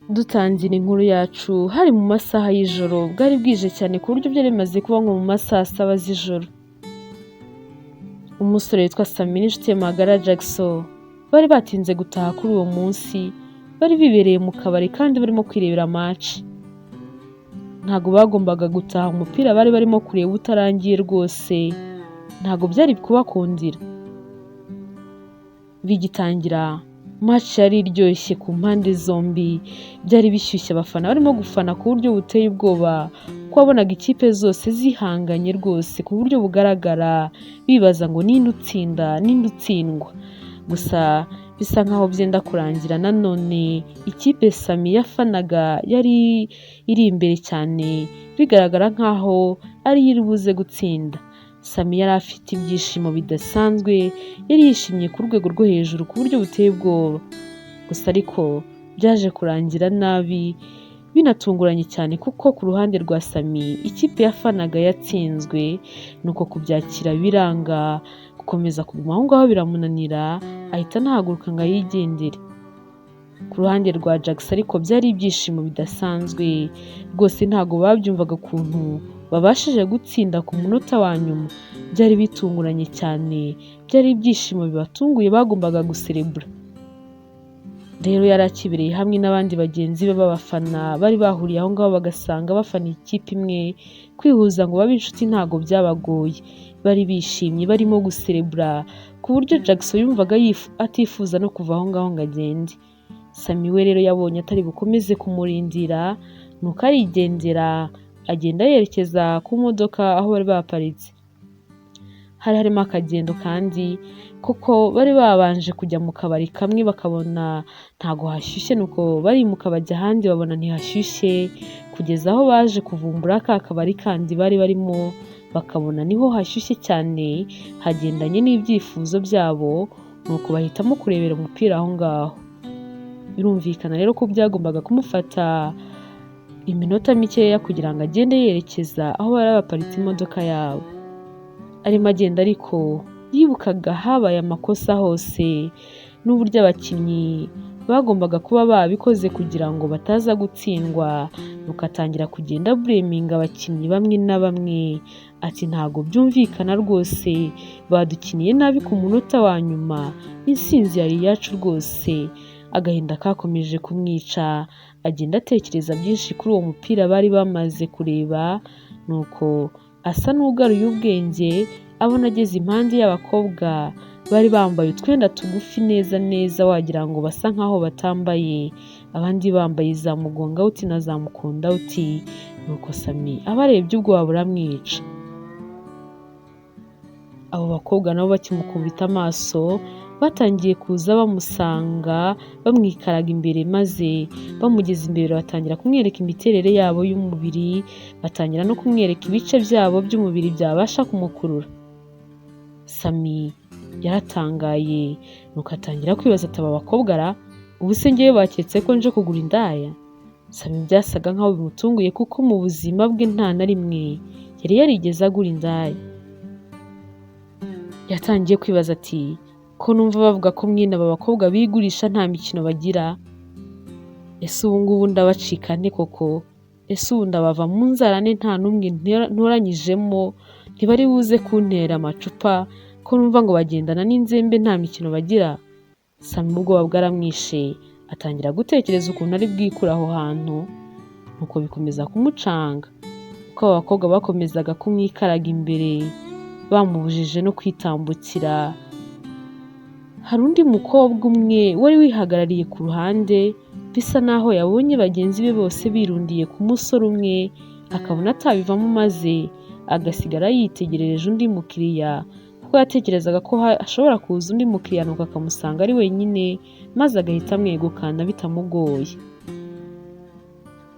Dutangira inkuru yacu hari mu masaha y'ijoro, bwari bwije cyane ku buryo byari bimaze kuba nko mu masaha 7 z'ijoro. Umusore witwa Sami n'inshuti ye magara Jackson bari batinze gutaha kuri uwo munsi, bari bibereye mu kabari kandi barimo kwirebera match. Ntabwo bagombaga gutaha umupira bari barimo kureba utarangiye rwose, ntabwo byari kubakundira. Bigitangira, match yari iryoshye ku mpande zombi, byari bishyushye, abafana barimo gufana ku buryo buteye ubwoba, kuko wabonaga ikipe zose zihanganye rwose ku buryo bugaragara, bibaza ngo ninde utsinda, ninde utsindwa. Gusa bisa nkaho byenda kurangira, nanone ikipe Sami yafanaga yari iri imbere cyane, bigaragara nkaho ariyo iri buze gutsinda. Sami yari afite ibyishimo bidasanzwe, yari yishimye ku rwego rwo hejuru ku buryo buteye ubwoba. Gusa ariko byaje kurangira nabi binatunguranye cyane, kuko ku ruhande rwa Sami ikipe yafanaga yatsinzwe, nuko kubyakira biranga, gukomeza kuguma aho ngaho biramunanira, ahita anahaguruka ngo ayigendere. Ku ruhande rwa Jackson ariko byari ibyishimo bidasanzwe, rwose ntabwo babyumvaga ukuntu babashije gutsinda ku munota wa nyuma, byari bitunguranye cyane, byari ibyishimo bibatunguye, bagombaga guserebura. Rero yari akibereye hamwe n'abandi bagenzi be b'abafana bari bahuriye aho ngaho, bagasanga bafana ikipe imwe, kwihuza ngo babe inshuti ntabwo byabagoye, bari bishimye barimo guserebura ku buryo Jackson yumvaga atifuza no kuva aho ngaho ngo agende. Sami we rero yabonye atari bukomeze kumurindira, nuko arigendera, agenda yerekeza ku modoka aho bari baparitse. Hari harimo akagendo kandi, kuko bari babanje kujya mu kabari kamwe bakabona ntago hashyushye, nuko barimuka bajya ahandi babona ntihashyushye, kugeza aho baje kuvumbura ka kabari kandi bari barimo, bakabona niho hashyushye cyane hagendanye n'ibyifuzo byabo, nuko bahitamo kurebera umupira aho ngaho. Birumvikana rero ko byagombaga kumufata iminota mikeya kugira ngo agende yerekeza aho bari baparitse imodoka yabo. Arimo agenda ariko yibukaga habaye amakosa hose n'uburyo abakinnyi bagombaga kuba babikoze kugira ngo bataza gutsindwa, nuko atangira kugenda abureminga abakinnyi bamwe na bamwe, ati: "Ntabwo byumvikana rwose, badukiniye nabi ku munota wa nyuma, intsinzi yari iyacu rwose." Agahinda kakomeje kumwica, agenda atekereza byinshi kuri uwo mupira bari bamaze kureba, nuko asa n'ugaruye ubwenge abona ageze impande y'abakobwa bari bambaye utwenda tugufi neza neza, wagira ngo basa nkaho batambaye, abandi bambaye za mugongawuti na za mukundawuti, nuko Sami abarebye ubwoba buramwica. Abo bakobwa nabo bakimukubita amaso batangiye kuza bamusanga, bamwikaraga imbere, maze bamugeze imbere batangira kumwereka imiterere yabo y'umubiri, batangira no kumwereka ibice byabo by'umubiri byabasha kumukurura. Sami yaratangaye, nuko atangira kwibaza ati: "Aba bakobwa ra, ubu se ngewe baketse ko nje kugura indaya?" Sami byasaga nkaho bimutunguye, kuko mu buzima bwe nta na rimwe yari yarigeze agura indaya. Yatangiye kwibaza ati: "Ko numva bavuga ko mwene aba bakobwa bigurisha nta mikino bagira, ese ubu ngubu ndabacika nte koko? Ese ubu ndabava mu nzarane nta n'umwe ntoranyijemo? Ntibari buze kuntera amacupa, ko numva ngo bagendana n'inzembe, nta mikino bagira?" Sami ubwoba bwaramwishe, atangira gutekereza ukuntu ari bwikure aho hantu, nuko bikomeza kumucanga uko abo bakobwa bakomezaga kumwikaraga imbere, bamubujije no kwitambukira. Hari undi mukobwa umwe wari wihagarariye ku ruhande, bisa naho yabonye bagenzi be bose birundiye ku musore umwe, akabona atabivamo, maze agasigara yitegerereje undi mukiriya, kuko yatekerezaga ko hashobora kuza undi mukiriya nuko akamusanga ari wenyine, maze agahita amwegukana bitamugoye.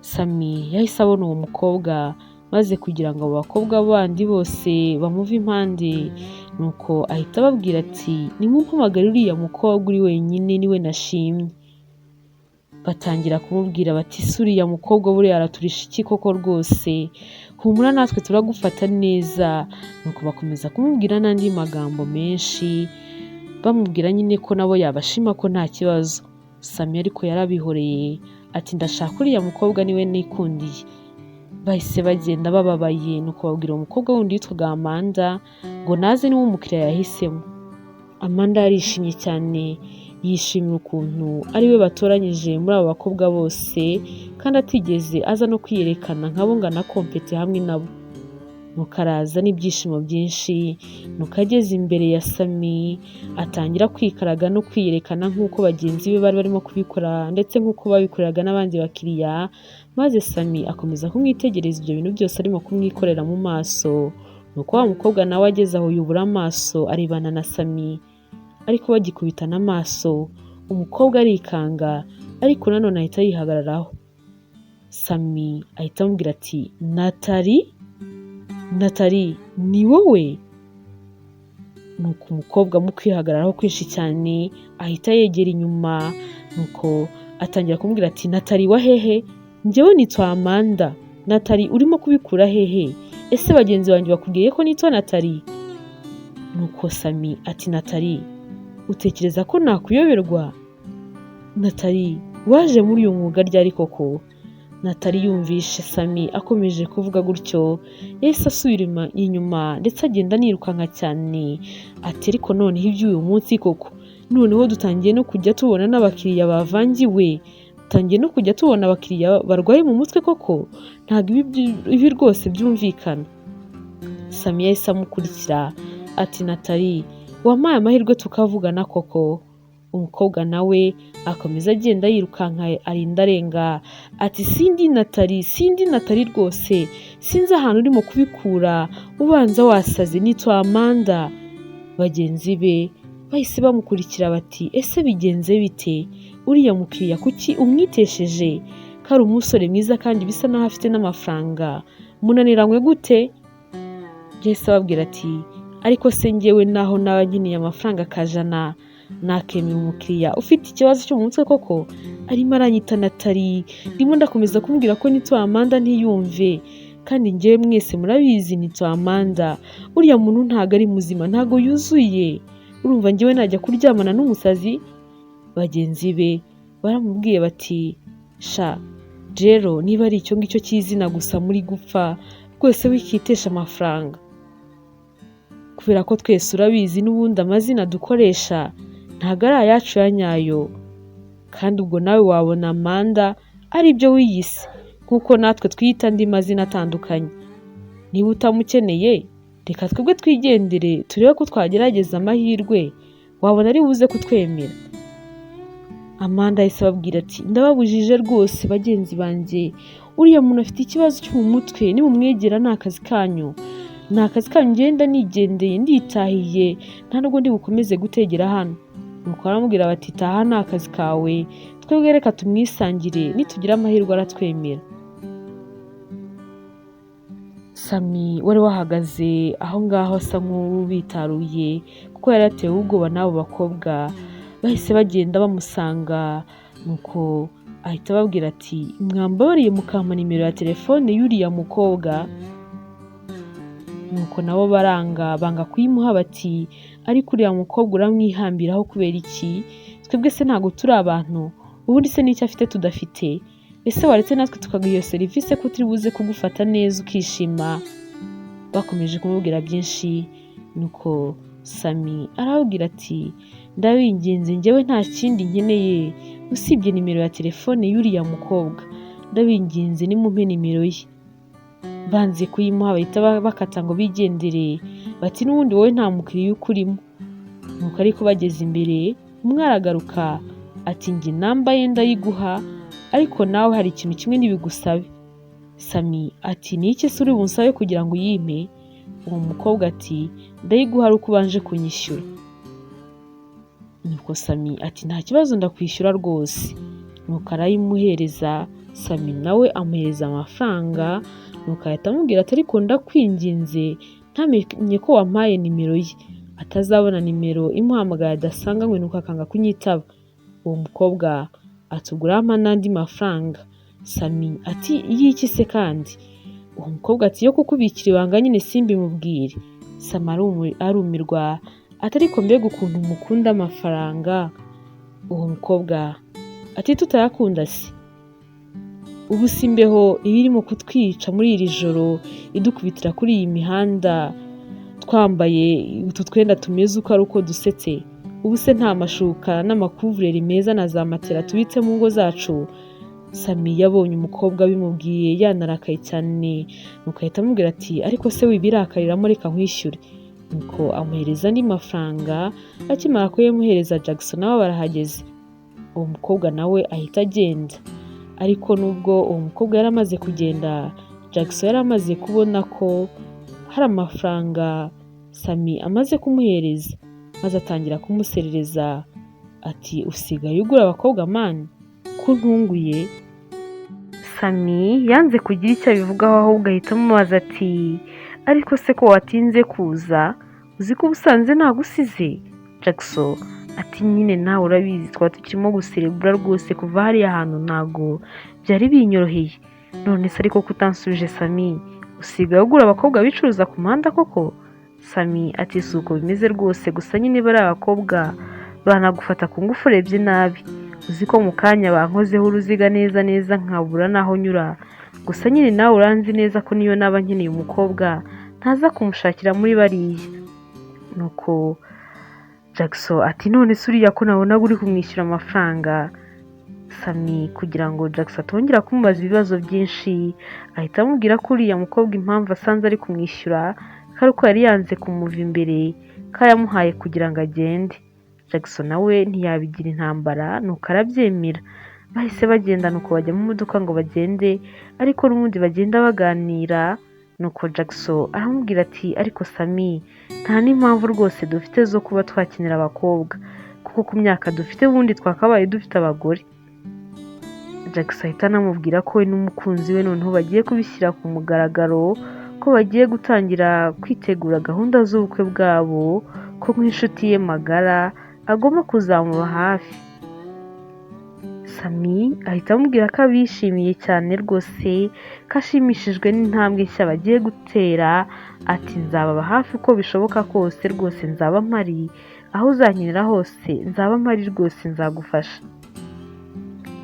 Sami yahise abona uwo mukobwa, maze kugira ngo abo bakobwa bandi bose bamuve impande, nuko ahita ababwira ati: "Nimumpamagare uriya mukobwa uri wenyine, niwe nashimye." Batangira kumubwira bati: "Ese uriya mukobwa buriya araturisha iki koko? Rwose humura, natwe turagufata neza." Nuko bakomeza kumubwira n'andi magambo menshi, bamubwira nyine ko nabo yabashima, ko nta kibazo. Sami ariko yarabihoreye. Ati ndashaka uriya mukobwa niwe nikundiye. Bahise bagenda bababaye, nuko babwira uwo mukobwa wundi witwaga Amanda ngo naze niwe umukiriya yahisemo. Amanda yarishimye cyane, yishimira ukuntu ariwe batoranyije muri abo bakobwa bose kandi atigeze aza no kwiyerekana nkabo ngo anakompete hamwe nabo. Nuko araza n'ibyishimo byinshi, nuko ageze imbere ya Sami atangira kwikaraga no kwiyerekana nk'uko bagenzi be bari barimo kubikora ndetse nk'uko babikoreraga n'abandi bakiriya, maze Sami akomeza kumwitegereza ibyo bintu byose arimo kumwikorera mu maso. Nuko wa mukobwa nawe ageze aho yubura amaso arebana na Sami, ariko bagikubitana amaso umukobwa arikanga, ariko nanone ahita yihagararaho. Sami ahita amubwira ati Natali, Natali ni wowe? Nuko umukobwa mu kwihagararaho kwinshi cyane ahita yegera inyuma, nuko atangira kumubwira ati Natali wa hehe? Njyewe nitwa Amanda. Natali urimo kubikura hehe? Ese bagenzi banjye bakubwiye ko nitwa Natali? Nuko Sami ati Natali utekereza ko nakuyoberwa? Natali waje muri uyu mwuga ryari koko? Natali yumvishe Sami akomeje kuvuga gutyo, yahise asubira inyuma ndetse agenda anirukanka cyane, ati ariko noneho iby'uyu munsi koko, noneho dutangiye no kujya tubona n'abakiriya bavangiwe, dutangiye no kujya tubona abakiriya barwaye mu mutwe koko, ntabwo ibi rwose byumvikana. Sami yahise amukurikira ati Natali wampaye amahirwe tukavugana koko? Umukobwa nawe akomeza agenda yirukanka arinda arenga, ati sindi Natali, sindi Natali rwose, sinzi ahantu urimo kubikura, ubanza wasaze, nitwa Amanda. Bagenzi be bahise bamukurikira bati ese bigenze bite? Uriya mukiriya kuki umwitesheje? Ko ari umusore mwiza kandi bisa naho afite n'amafaranga, munaniranywe gute? Yahise ababwira ati ariko se njyewe naho naba nkeneye amafaranga akajana, nakemera umukiriya ufite ikibazo cyo mu mutwe koko? Arimo aranyita Natali, ndimo ndakomeza kumubwira ko nitwa Amanda ntiyumve, kandi njyewe mwese murabizi nitwa Amanda, uriya muntu ntago ari muzima, ntago yuzuye, urumva njyewe najya kuryamana n'umusazi? Bagenzi be baramubwiye bati sha rero niba ari icyo ngicyo cy'izina gusa muri gupfa rwose wikitesha amafaranga, kubera ko twese urabizi n'ubundi amazina dukoresha ntago ari ayacu ya nyayo, kandi ubwo nawe wabona Amanda ari byo wiyise nk'uko natwe twiyita andi mazina atandukanye. Niba utamukeneye reka twebwe twigendere turebe ko twagerageza amahirwe, wabona ari buze kutwemera. Amanda yahise ababwira ati ndababujije rwose bagenzi banjye, uriya muntu afite ikibazo cyo mu mutwe, nimumwegera ni akazi kanyu, ni akazi kanyu, ngenda nigendeye nditahiye, nta nubwo ndi bukomeze gutegera hano. Nuko baramubwira bati taha ni akazi kawe, twebwe reka tumwisangire, nitugira amahirwe aratwemera. Sami wari wahagaze aho ngaho asa nk'ubitaruye kuko yari yatewe ubwoba n'abo bakobwa, bahise bagenda bamusanga, nuko ahita ababwira ati mwambabariye mukampa nimero ya telefone y'uriya mukobwa? Nuko nabo baranga, banga kuyimuha bati ariko uriya mukobwa uramwihambiraho kubera iki? Twebwe se ntabwo turi abantu? Ubundi se n'icyo afite tudafite? Ese waretse natwe tukaguha iyo serivisi ko turi buze kugufata neza ukishima? Bakomeje kumubwira byinshi, nuko Sami arababwira ati ndabinginze njyewe nta kindi nkeneye usibye nimero ya telefone y'uriya mukobwa, ndabinginze nimumpe nimero ye. Banze kuyimuha bahita bakata ngo bigendere, bati n'ubundi wowe nta mukiriya ukurimo. Nuko ariko bageze imbere umwe aragaruka ati njye namba ye ndayiguha, ariko nawe hari ikintu kimwe ntibigusabe. Sami ati ni iki se uri bunsabe kugira ngo uyimpe? Uwo mukobwa ati ndayiguha ari uko ubanje kunyishyura. Nuko Sami ati nta kibazo ndakwishyura rwose. Nuko arayimuhereza, Sami nawe amuhereza amafaranga, nuko ahita amubwira ati ariko ndakwinginze ntamenye ko wampaye nimero ye, atazabona nimero imuhamagaye adasanganywe, nuko akanga kunyitaba. Uwo mukobwa ati ubwo urampa n'andi mafaranga. Sami ati y'iki se kandi? Uwo mukobwa ati yo kukubikira ibanga nyine simbimubwire. Sami arumirwa ati ariko mbega ukuntu mukunda amafaranga. Uwo mukobwa ati tutayakunda se? Ubu si imbeho iba irimo kutwica muri iri joro, idukubitira kuri iyi mihanda twambaye utu twenda tumeze uko ari uko dusetse? Ubu se nta mashuka n'amakuvureri meza na za matera tubitse mu ngo zacu? Sami yabonye umukobwa bimubwiye yanarakaye cyane, nuko ahita amubwira ati ariko se wibirakariramo, reka nkwishyure. Nuko amuhereza andi mafaranga. Akimara kuyamuhereza, Jackson nawe barahageze, uwo mukobwa nawe ahita agenda. Ariko nubwo uwo mukobwa yari amaze kugenda, Jackson yari amaze kubona ko hari amafaranga Sami amaze kumuhereza, maze atangira kumuserereza ati usigaye ugura abakobwa man, ko ntunguye. Sami yanze kugira icyo abivugaho, ahubwo ahita amubaza ati ariko se ko watinze kuza, uzi ko ubusanzwe nagusize? Jackson ati nyine nawe urabizi, twaba tukirimo guserebura rwose, kuva hariya hantu ntago byari binyoroheye. None se ariko kutansubije Sami, usigaye ugura abakobwa bicuruza ku muhanda koko? Sami ati si uko bimeze rwose, gusa nyine bariya abakobwa banagufata ku ngufu urebye nabi. Uzi ko mu kanya bankozeho uruziga neza neza nkabura n'aho nyura? Gusa nyine nawe uranzi neza ko niyo naba nkeneye umukobwa ntaza kumushakira muri bariya. Nuko Jackson ati none se uriya ko nabonaga uri kumwishyura amafaranga? Sami kugira ngo Jackson atongera kumubaza ibibazo byinshi, ahita amubwira ko uriya mukobwa impamvu asanze ari kumwishyura ko ari uko yari yanze kumuva imbere, ko yamuhaye kugira ngo agende. Jackson nawe ntiyabigira intambara, nuko arabyemera. Bahise bagenda, nuko bajya mu modoka ngo bagende, ariko n'ubundi bagenda baganira. Nuko Jackson aramubwira ati ariko Sami, nta n'impamvu rwose dufite zo kuba twakenera abakobwa, kuko ku myaka dufite ubundi twakabaye dufite abagore. Jackson ahita anamubwira ko we n'umukunzi we noneho bagiye kubishyira ku mugaragaro, ko bagiye gutangira kwitegura gahunda z'ubukwe bwabo, ko nk'inshuti ye magara agomba kuzamuba hafi. Sami ahita amubwira ko abishimiye cyane rwose, ko ashimishijwe n'intambwe nshya bagiye gutera, ati nzababa hafi uko bishoboka kose rwose, nzaba mpari, aho uzankenera hose nzaba mpari rwose, nzagufasha.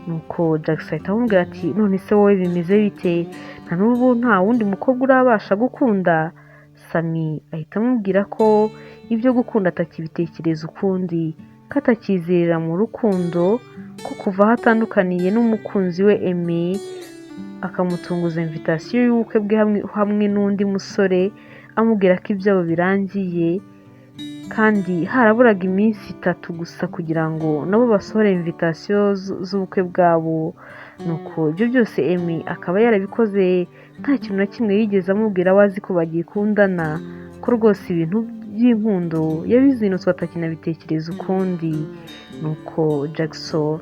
Nuko Jackson ahita amubwira ati none se wowe bimeze bite, na n'ubu nta wundi mukobwa urabasha gukunda? Sami ahita amubwira ko ibyo gukunda atakibitekereza ukundi, ko atakizerera mu rukundo, ko kuva aho atandukaniye n'umukunzi we Aimé akamutunguza invitation y'ubukwe bwe hamwe n'undi musore, amubwira ko ibyabo birangiye, kandi haraburaga iminsi 3 gusa kugira ngo nabo basohore invitation z'ubukwe bwabo. Nuko ibyo byose Aimé akaba yarabikoze nta kintu na kimwe yigeze amubwira we azi ko bagikundana, ko rwose ibintu by'inkundo yabizinutswe atakinabitekereza ukundi. Nuko Jackson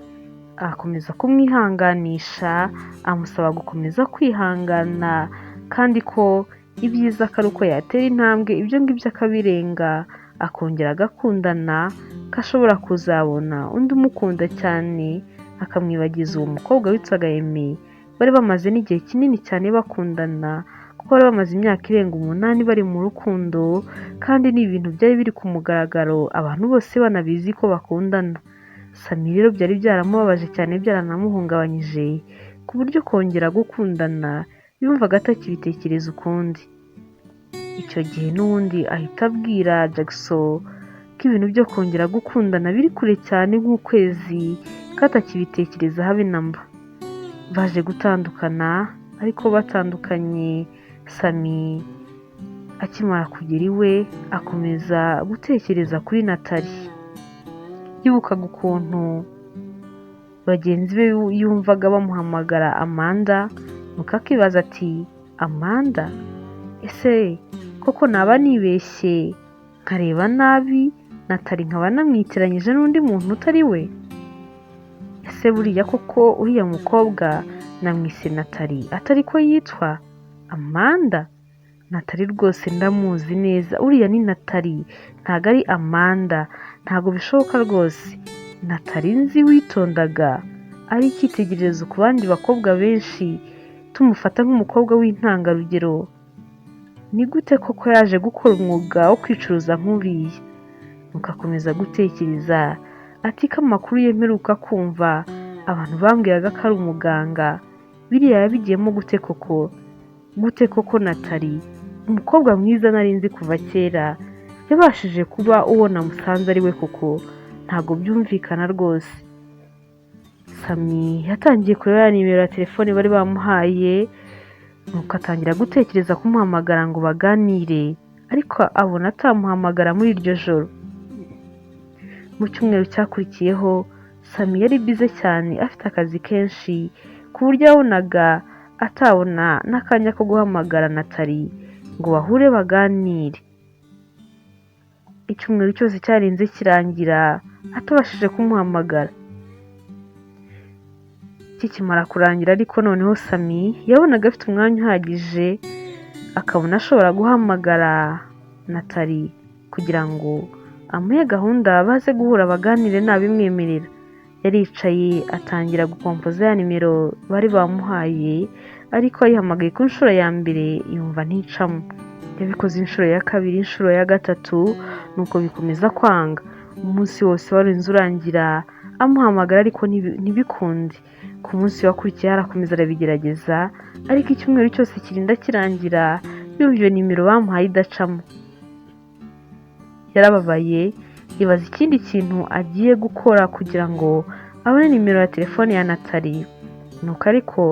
akomeza kumwihanganisha, amusaba gukomeza kwihangana, kandi ko ibyiza ko ari uko yatera intambwe ibyo ngibyo akabirenga, akongera agakundana, ko ashobora kuzabona undi umukunda cyane akamwibagiza uwo mukobwa witwaga Aimé bari bamaze n'igihe kinini cyane bakundana, kuko bari bamaze imyaka irenga 8 bari mu rukundo, kandi ni ibintu byari biri ku mugaragaro, abantu bose banabizi ko bakundana. Sami rero byari byaramubabaje cyane, byaranamuhungabanyije, ku buryo kongera gukundana yumvaga atakibitekereza ukundi. Icyo gihe n'ubundi ahita abwira Jackson ko ibintu byo kongera gukundana biri kure cyane nk'ukwezi, ko atakibitekereza habe na mba. Baje gutandukana, ariko batandukanye Sami akimara kugera iwe akomeza gutekereza kuri Nathalie. Yibukaga ukuntu bagenzi be yumvaga bamuhamagara Amanda, nuko akibaza ati Amanda, ese koko naba nibeshye nkareba nabi Nathalie nkaba namwitiranyije n'undi muntu utari we? Ese buriya koko uriya mukobwa namwise Nathalie atari ko yitwa Amanda? Nathalie rwose ndamuzi neza, uriya ni Nathalie ntabwo ari Amanda, ntabwo bishoboka rwose. Nathalie nzi witondaga ari icyitegererezo ku bandi bakobwa benshi, tumufata nk'umukobwa w'intangarugero, ni gute koko yaje gukora umwuga wo kwicuruza nk'uriya? Nuko akomeza gutekereza ati ko amakuru ye mperuka kumva abantu bambwiraga ko ari umuganga, Biriya yabigiyemo gute koko? Gute koko Natali, umukobwa mwiza nari nzi kuva kera, yabashije kuba uwo namusanze ari we koko? Ntabwo byumvikana rwose. Sami yatangiye kureba ya nimero ya telefone bari bamuhaye, nuko atangira gutekereza kumuhamagara ngo baganire, ariko abona atamuhamagara muri iryo joro. Mu cyumweru cyakurikiyeho, Sami yari bize cyane, afite akazi kenshi, ku buryo yabonaga atabona n'akanya ko guhamagara Natali ngo bahure baganire. Icyumweru cyose cyarinze kirangira atabashije kumuhamagara. Kikimara kurangira ariko noneho Sami yabonaga afite umwanya uhagije, akabona ashobora guhamagara Natali kugira ngo amuhe gahunda baze guhura baganire nabimwemerera. Yaricaye atangira gukompoza ya nimero bari bamuhaye, ariko ayihamagaye ku nshuro ya mbere yumva nticamo. Yabikoze inshuro ya kabiri, inshuro ya gatatu, nuko bikomeza kwanga. Umunsi wose warinze urangira amuhamagara ariko ntibikunde. Ku munsi wakurikiyeho arakomeza arabigerageza, ariko icyumweru cyose kirinda kirangira yumva iyo nimero bamuhaye idacamo. Yarababaye, yibaza ikindi kintu agiye gukora kugira ngo abone nimero ya telefone ya Natali. Nuko ariko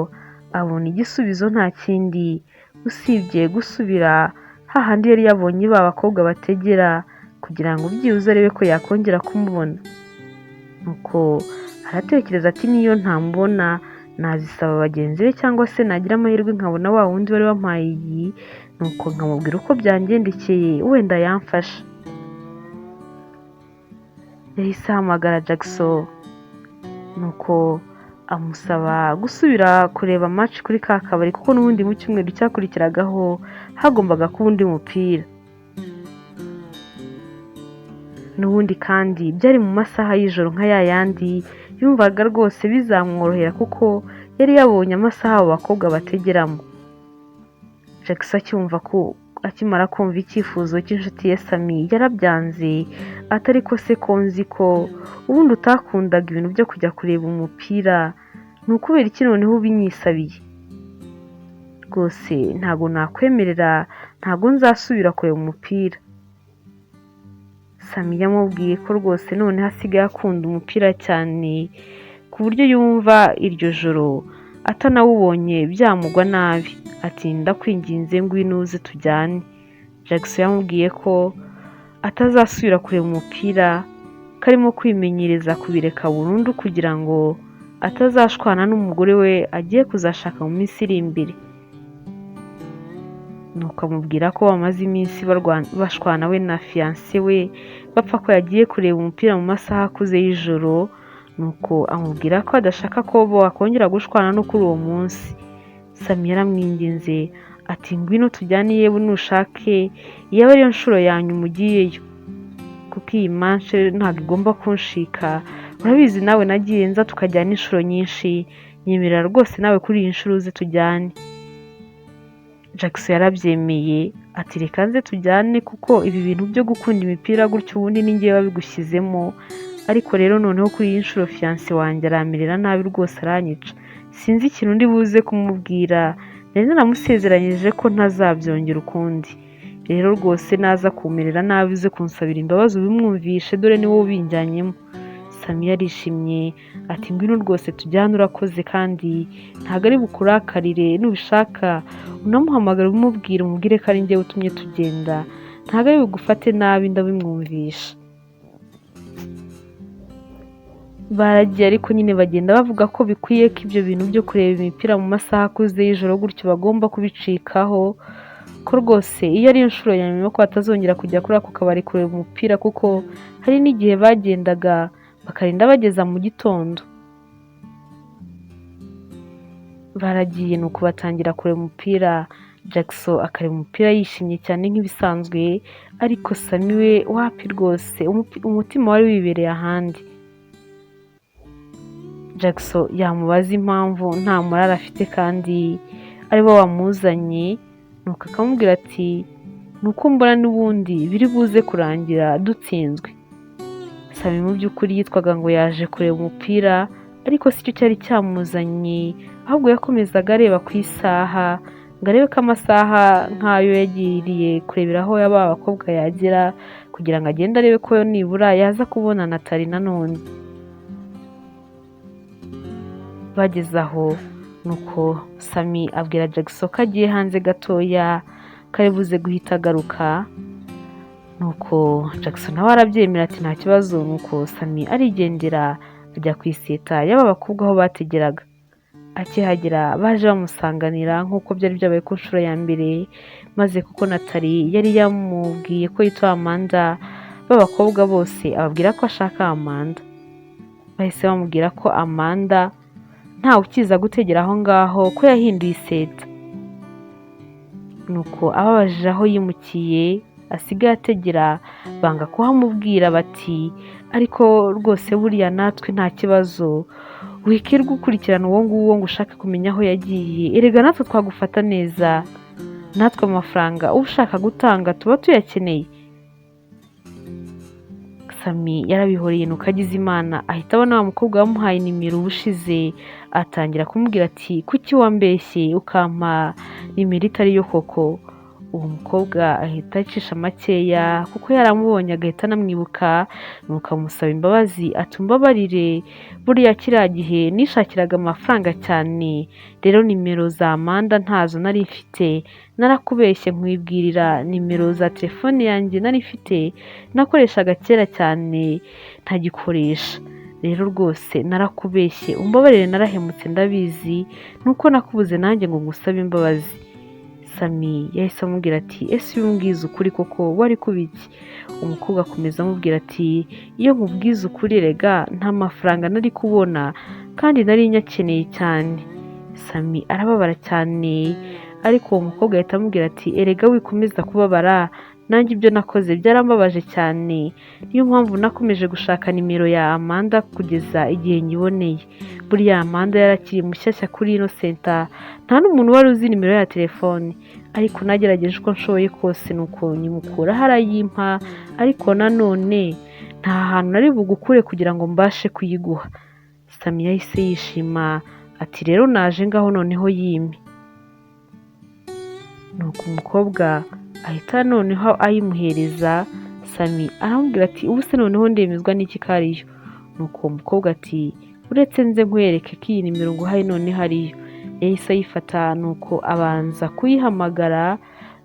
abona igisubizo nta kindi usibye gusubira hahandi yari yabonye ba bakobwa bategera, kugira ngo byibuze arebe ko yakongera kumubona. Nuko aratekereza ati niyo ntamubona nazisaba bagenzi be, cyangwa se nagira amahirwe nkabona wa wundi wari wampaye iyi, nuko nkamubwira uko byangendekeye, wenda yamfasha. Yahise ahamagara Jackson, nuko amusaba gusubira kureba match kuri ka kabari, kuko n'ubundi mu cyumweru cyakurikiragaho hagombaga kuba undi mupira. N'ubundi kandi byari mu masaha y'ijoro nka ya yandi, yumvaga rwose bizamworohera kuko yari yabonye amasaha abo bakobwa bategeramo. Jackson acyumva ko akimara kumva icyifuzo cy'inshuti ye Sami yarabyanze, atari ko se ko nzi ko ubundi utakundaga ibintu byo kujya kureba umupira, ni ukubera iki noneho ubinyisabiye? Rwose ntabwo nakwemerera, ntabwo nzasubira kureba umupira. Sami yamubwiye ko rwose noneho asigaye akunda umupira cyane, ku buryo yumva iryo joro atanawubonye byamugwa nabi. Ati ndakwinginze ngwino uze tujyane. Jackson yamubwiye ko atazasubira kureba umupira, ko arimo kwimenyereza kubireka burundu kugira ngo atazashwana n'umugore we agiye kuzashaka mu minsi iri imbere. Nuko amubwira ko bamaze iminsi bashwana we na fiancé we, bapfa ko yagiye kureba umupira mu masaha akuze y'ijoro, nuko amubwira ko adashaka ko bakongera gushwana no kuri uwo munsi. Sami yaramwinginze ati ngwino tujyane, yewe nushake iyaba ariyo nshuro ya nyuma ugiyeyo, kuko iyi match ntabwo igomba kunshika. Urabizi nawe nagiye nza tukajyana inshuro nyinshi, nyemerera rwose nawe kuri iyi nshuro uze tujyane. Jackson yarabyemeye ati reka nze tujyane, kuko ibi bintu byo gukunda imipira gutyo ubundi ni njyewe wabigushyizemo, ariko rero noneho kuri iyi nshuro fiancé wanjye aramerera nabi rwose aranyica, sinzi ikintu ndi buze kumubwira, nari naramusezeranyije ko ntazabyongera ukundi. Rero rwose naza kumerera nabi uze kunsabira imbabazi ubimwumvishe, dore ni wowe ubinjyanyemo. Sami yarishimye ati ngwino rwose tujyane, urakoze kandi ntabwo ari bukurakarire, nubishaka unamuhamagara ubimubwire, umubwire ko ari njyewe utumye tugenda, ntabwo ari bugufate nabi ndabimwumvisha. Baragiye ariko nyine bagenda bavuga ko bikwiye ko ibyo bintu byo kureba imipira mu masaha akuze y'ijoro gutyo bagomba kubicikaho, ko rwose iyo ariyo nshuro ya nyuma ko batazongera kujya kuri ako kabari kureba umupira, kuko hari n'igihe bagendaga bakarinda bageza mu gitondo. Baragiye nuko batangira kureba umupira, Jackson akareba umupira yishimye cyane nk'ibisanzwe, ariko Sami we wapi rwose, umutima wari wibereye ahandi. Jackson yamubaza impamvu nta morale afite kandi ari bo wamuzanye, nuko akamubwira ati ni uko mbona n'ubundi biri buze kurangira dutsinzwe. Sami mu by'ukuri yitwaga ngo yaje kureba umupira, ariko sicyo cyari cyamuzanye, Ahubwo yakomezaga areba ku isaha ngo arebe ko amasaha nk'ayo yagiriye kureberaho yaba abakobwa yagera, kugira ngo agende arebe ko nibura yaza kubona Natali nanone. Bageze aho nuko Sami abwira Jackson ko agiye hanze gatoya kari buze guhita agaruka. Nuko Jackson nawe arabyemera ati nta kibazo. Nuko Sami arigendera ajya ku iseta y'aba bakobwa aho bategeraga. Akihagera baje bamusanganira nk'uko byari byabaye ku nshuro ya mbere, maze kuko Natali yari yamubwiye ko yitwa Amanda, b'abakobwa bose ababwira ko ashaka Amanda. Bahise bamubwira ko Amanda ntawe ukiza gutegera aho ngaho, ko yahinduye iseta. Nuko ababajije aho yimukiye asigaye ategera, banga kuhamubwira bati ariko rwose buriya natwe nta kibazo, wikirwa ukurikirana uwo nguwo ngo ushake kumenya aho yagiye, erega natwe twagufata neza, natwe amafaranga uba ushaka gutanga tuba tuyakeneye. Sami yarabihoreye. Nuko agize Imana ahita abona wa mukobwa wamuhaye nimero ubushize, atangira kumubwira ati kuki wambeshye ukampa nimero itari yo koko? Uwo mukobwa ahita acisha makeya kuko yaramubonye agahita anamwibuka, nuko amusaba imbabazi ati umbabarire, buriya kiriya gihe nishakiraga amafaranga cyane, rero nimero za Amanda ntazo nari mfite, narakubeshye nkwibwirira nimero za telefone yanjye nari mfite nakoreshaga kera cyane ntagikoresha, rero rwose narakubeshye umbabarire, narahemutse ndabizi, nuko nakubuze nanjye ngo ngusabe imbabazi. Sami yahise amubwira ati ese iyo umbwiza ukuri koko wari kuba iki? Umukobwa akomeza amubwira ati iyo nkubwiza ukuri rega nta mafaranga nari kubona kandi nari nyakeneye cyane. Sami arababara cyane, ariko uwo mukobwa ahita amubwira ati erega wikomeza kubabara, nanjye ibyo nakoze byarambabaje cyane, niyo mpamvu nakomeje gushaka nimero ya Amanda kugeza igihe nyiboneye. Buriya Amanda yarakiri mushyashya kuri ino senta, nta n'umuntu wari uzi nimero ya telefone, ariko nagerageje uko nshoboye kose nuko nyimukuraho arayimpa, ariko nanone nta hantu nari bugukure kugira ngo mbashe kuyiguha. Sami yahise yishima ati rero naje ngaho noneho yime. Nuko umukobwa ahita noneho ayimuhereza. Sami aramubwira ati ubu se noneho ndemezwa n'iki ko ariyo? Nuko uwo mukobwa ati uretse nze nkwereke ko iyi nimero nguhaye noneho ariyo. Yahise ayifata nuko abanza kuyihamagara,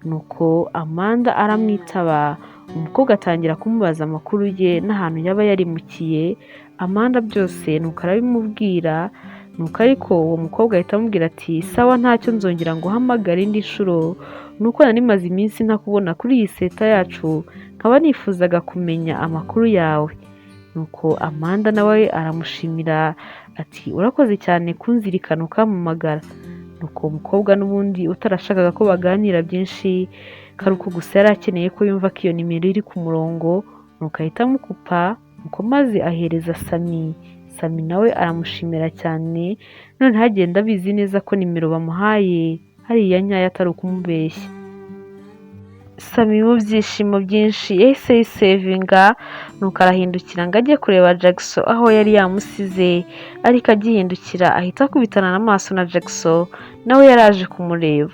nuko Amanda aramwitaba. Umukobwa atangira kumubaza amakuru ye n'ahantu yaba yarimukiye. Amanda byose nuko arabimubwira. Nuko ariko uwo mukobwa ahita amubwira ati sawa ntacyo, nzongera nguhamagare indi nshuro, nuko nari maze iminsi ntakubona kuri iyi seta yacu, nkaba nifuzaga kumenya amakuru yawe. Nuko Amanda nawe aramushimira ati urakoze cyane kunzirikana ukampamagara. Nuko uwo mukobwa n'ubundi utarashakaga ko baganira byinshi, karuko gusa yari akeneye ko yumva ko iyo nimero iri ku murongo, nuko ahita amukupa, nuko maze ahereza Sami. Sami nawe aramushimira cyane, noneho agenda abizi neza ko nimero bamuhaye ari iya nyayo atari ukumubeshya. Sami mu byishimo byinshi yahise yisevinga, nuko arahindukira ngo ajye kureba Jackson aho yari yamusize, ariko agihindukira ahita akubitana amaso na Jackson nawe yaraje kumureba.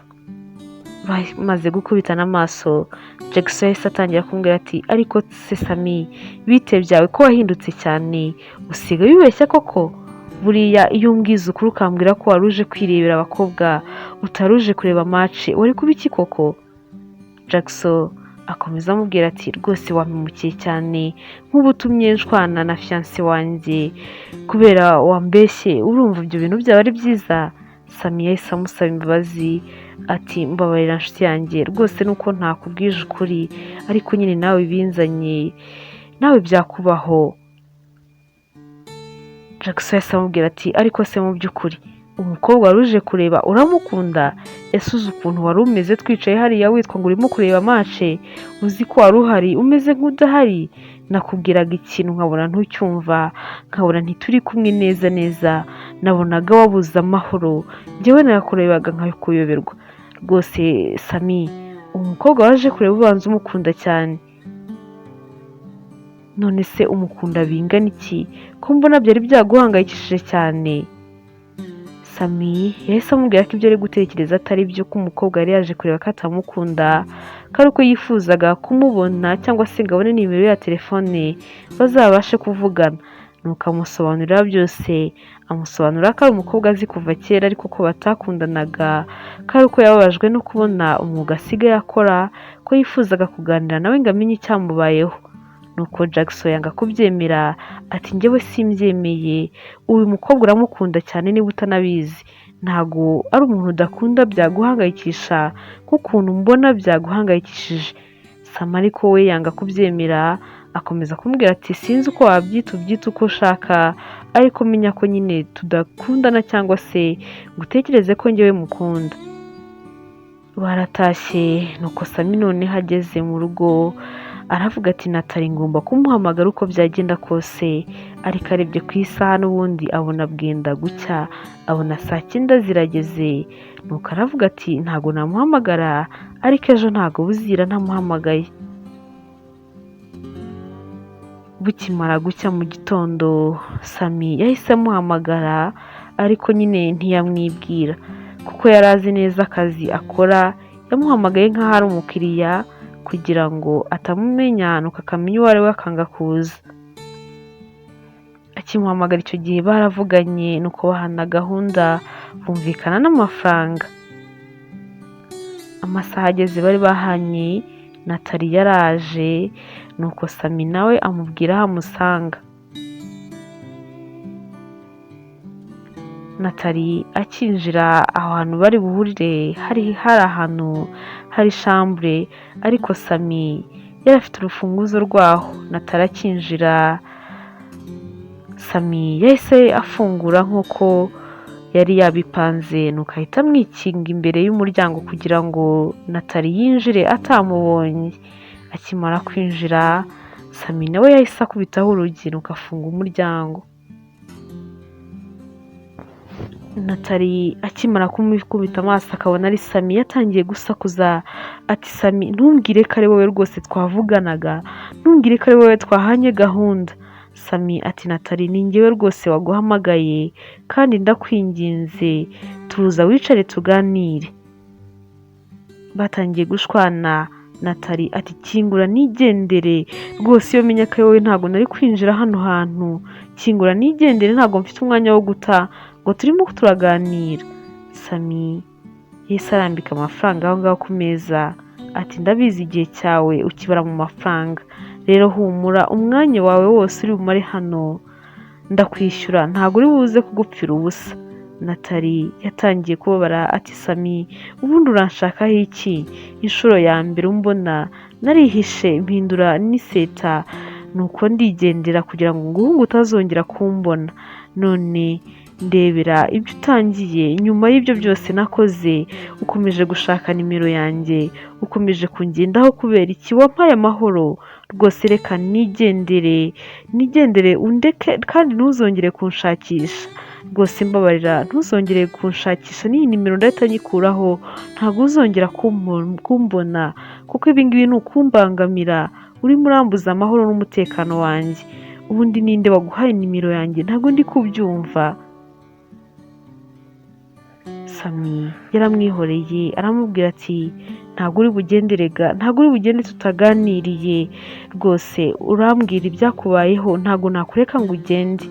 Bamaze gukubitana amaso, Jackson yahise atangira kumubwira ati ariko se Sami bite byawe ko wahindutse cyane, usigaye wibeshya koko? Buriya iyo umbwiza ukuri ukambwira ko wari uje kwirebera abakobwa utari uje kureba match wari kuba iki koko? Jackson akomeza amubwira ati rwose wampemukiye cyane, nk'ubu utumye nshwana na fiancé wanjye kubera wambeshye, urumva ibyo bintu byaba ari byiza? Sami yahise amusaba imbabazi ati mbabarira nshuti yanjye, rwose nuko ntakubwije ukuri, ariko nyine nawe binzanye nawe byakubaho. Jackson yahise amubwira ati ariko se mu by'ukuri umukobwa wari uje kureba uramukunda? Ese uzi ukuntu wari umeze twicaye hariya witwa ngo urimo kureba match, uzi ko wari uhari umeze nk'udahari? Nakubwiraga ikintu nkabona ntucyumva, nkabona ntituri kumwe neza neza, nabonaga wabuze amahoro, njyewe nakurebaga nkakuyoberwa. Rwose Sami, umukobwa waje kureba ubanza umukunda cyane. None se umukunda bingana iki ko mbona byari byaguhangayikishije cyane? Sami Sami yahise amubwira ko ibyo ari gutekereza atari byo, ko umukobwa yari yaje kureba ko atamukunda, ko ari uko yifuzaga kumubona cyangwa se ngo abone nimero ya telefone bazabashe kuvugana. Nuko amusobanurira byose, amusobanurira ko ari umukobwa azi kuva kera ariko ko batakundanaga, ko ari uko yababajwe no kubona umwuga asigaye akora, ko yifuzaga kuganira nawe ngo amenye icyamubayeho. Nuko Jackson yanga kubyemera, ati njyewe simbyemeye, uyu mukobwa uramukunda cyane niba utanabizi, ntago ari umuntu udakunda byaguhangayikisha nk'ukuntu mbona byaguhangayikishije. Sam ariko we yanga kubyemera, akomeza kumubwira ati sinzi uko wabyita, ubyita uko ushaka, ariko menya ko nyine tudakundana cyangwa se ngo utekereze ko njyewe mukunda. Baratashye, nuko Sami noneho ageze mu rugo aravuga ati Natali ngomba kumuhamagara uko byagenda kose, ariko arebye ku isaha n'ubundi abona bwenda gucya, abona saa cyenda zirageze, nuko aravuga ati ntago namuhamagara, ariko ejo ntago buzira ntamuhamagaye. Bukimara gucya mu gitondo Sami yahise amuhamagara, ariko nyine ntiyamwibwira kuko yari azi neza akazi akora, yamuhamagaye nk'aho ari umukiriya kugira ngo atamumenya, nuko akamenya uwo ari we akanga kuza. Akimuhamagara icyo gihe baravuganye, nuko bahana gahunda bumvikana n'amafaranga. Amasaha ageze bari bahanye, Natali yaraje, nuko Sami nawe amubwira aho amusanga. Natali akinjira aho hantu bari buhurire hari hari ahantu hari shambure, ariko Sami yari afite urufunguzo rwaho. Natali akinjira Sami yahise afungura nk'uko yari yabipanze, nuko ahita amwikinga imbere y'umuryango kugira ngo Natali yinjire atamubonye. Akimara kwinjira Sami nawe yahise akubitaho urugi, nuko afunga umuryango. Natali akimara kumukubita amaso akabona ari Sami, yatangiye gusakuza ati Sami ntumbwire ko ari wowe rwose twavuganaga, ntumbwire ko ari wowe twahanye gahunda. Sami ati Natali ni njyewe rwose waguhamagaye kandi ndakwinginze tuza wicare tuganire. Batangiye gushwana, Natali ati kingura nigendere rwose, iyo menya ko ari wowe ntabwo nari kwinjira hano hantu, kingura nigendere ntabwo mfite umwanya wo guta ngo turimo turaganira. Sami yahise arambika amafaranga aho ngaho ku meza, ati ndabizi igihe cyawe ukibara mu mafaranga, rero humura umwanya wawe wose uri bumare hano ndakwishyura, ntabwo uri buze kugupfira ubusa. Natali yatangiye kubabara ati Sami ubundi uranshakaho iki? Inshuro ya mbere umbona narihishe mpindura n'iseta, nuko ndigendera kugira ngo nguhunge utazongera kumbona, none ndebera ibyo utangiye, nyuma y'ibyo byose nakoze ukomeje gushaka nimero yanjye, ukomeje kungendaho kubera iki? Wampaye amahoro rwose, reka nigendere, nigendere undeke kandi ntuzongere kunshakisha rwose, mbabarira ntuzongere kunshakisha, n'iyi nimero ndahita nyikuraho, ntabwo uzongera kumbona kuko ibi ngibi ni ukumbangamira, urimo urambuza amahoro n'umutekano wanjye. Ubundi ninde waguhaye nimero yanjye? Ntabwo ndi kubyumva. Sami yaramwihoreye aramubwira ati ntabwo uri bugende rega, ntabwo uri bugende tutaganiriye rwose, urambwira ibyakubayeho, ntabwo nakureka ngo ugende.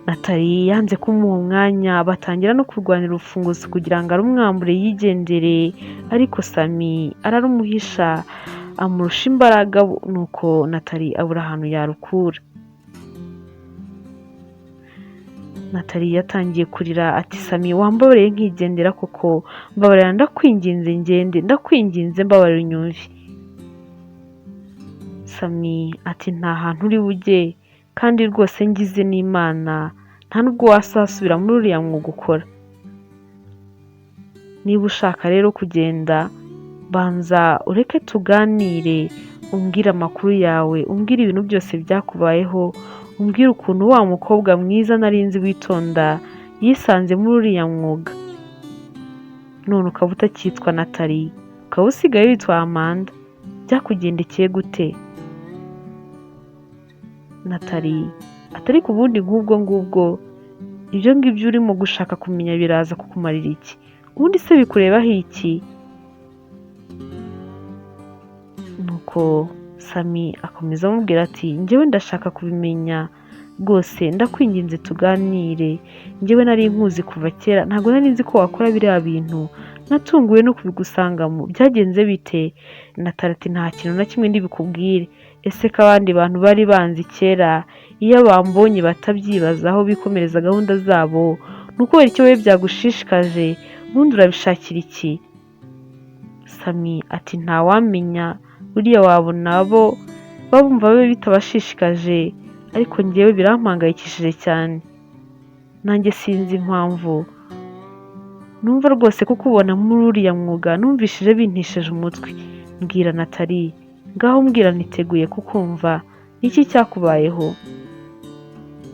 Natali yanze kumuha umwanya, batangira no kurwanira urufunguzo kugira ngo arumwambure yigendere, ariko Sami ararumuhisha amurusha imbaraga, nuko Natali abura ahantu yarukura. Natali yatangiye kurira ati Sami wambabarire nkigendera koko, mbabarira ndakwinginze ngende, ndakwinginze mbabarira unyumve. Sami ati nta hantu uri bujye kandi rwose ngize n'Imana nta nubwo wasasubira muri uriya mwuga ukora. Niba ushaka rero kugenda banza ureke tuganire, umbwire amakuru yawe, umbwire ibintu byose byakubayeho, umbwire ukuntu wa mukobwa mwiza nari nzi witonda yisanze muri uriya mwuga, none ukaba utacyitwa Natali, ukaba usigaye witwa Amanda, byakugendekeye gute? Natali atari ku bundi nk'ubwo ngubwo Ibyo ngibyo urimo gushaka kumenya biraza kukumarira iki? Ubundi se bikurebaho iki? Nuko Sami akomeza amubwira ati njyewe ndashaka kubimenya rwose, ndakwinginze tuganire, njyewe nari nkuzi kuva kera, ntabwo nari nzi ko wakora biriya bintu, natunguwe no kubigusangamo, byagenze bite? Natali ati nta kintu na kimwe ndibikubwire, ese ko abandi bantu bari banzi kera iyo bambonye batabyibazaho bikomereza gahunda zabo, ni ukubera iki wowe byagushishikaje, ubundi urabishakira iki? Sami ati ntawamenya, buriya wabona bo bumva bitabashishikaje, ariko njyewe birampangayikishije cyane, nanjye sinzi impamvu numva rwose kukubona muri uriya mwuga numvishije bintesheje umutwe. Mbwira Natali, ngaho mbwira niteguye kukumva, ni iki cyakubayeho?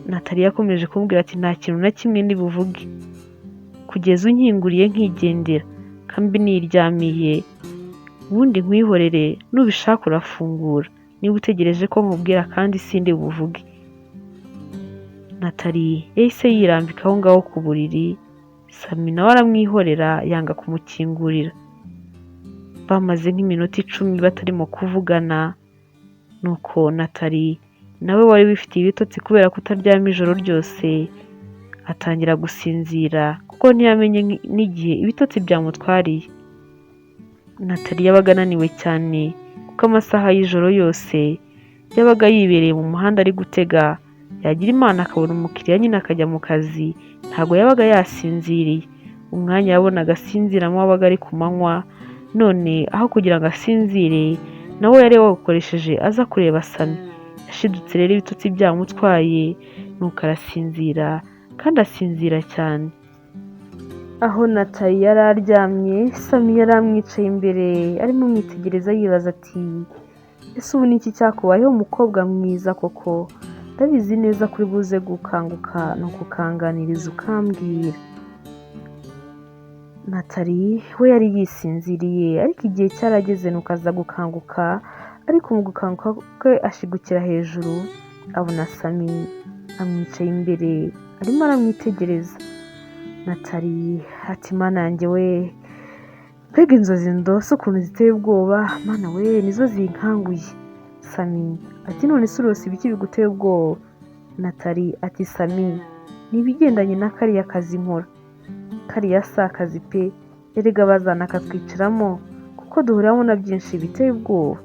Natali yakomeje kumubwira ati nta kintu na kimwe ndibuvuge kugeza unkinguriye nkigendera, kambi niryamiye, ubundi nkwihorere, nubishaka urafungura, niba utegereje ko nkubwira kandi sindi buvuge. Natali yahise yirambika aho ngaho ku buriri, Sami nawe aramwihorera yanga kumukingurira. Bamaze nk'iminota 10 batarimo kuvugana, nuko Natali nawe wari wifitiye ibitotsi kubera kutaryama ijoro ryose, atangira gusinzira kuko ntiyamenye n'igihe ibitotsi byamutwariye. Natali yabaga ananiwe cyane kuko amasaha y'ijoro yose yabaga yibereye mu muhanda ari gutega, yagira Imana akabona umukiriya nyine akajya mu kazi, ntabwo yabaga yasinziriye. Umwanya yabonaga asinziramo wabaga ari ku manywa, none aho kugira ngo asinzire nawe yari yawukoresheje aza kureba Sami. Yashidutse rero ibitotsi byamutwaye, nuko arasinzira kandi asinzira cyane. Aho Natali yari aryamye, Sami yari amwicaye imbere arimo amwitegereza yibaza ati ese ubu ni iki cyakubayeho mukobwa mwiza koko? Ndabizi neza ko uri buze gukanguka nuko ukanganiriza ukambwira. Natali we yari yisinziriye ariko igihe cyarageze nuko aza gukanguka, ariko mu gukanguka kwe ashigukira hejuru abona Sami amwicaye imbere arimo aramwitegereza. Natali ati mana yanjye we, mbega inzozi ndose ukuntu ziteye ubwoba, mana we nizo zinkanguye. Sami ati none se urose ibiki biguteye ubwoba? Natali ati Sami, ni ibigendanye na kariya kazi nkora, kariya si akazi pe, erega bazanakatwicaramo kuko duhuriramo na byinshi biteye ubwoba,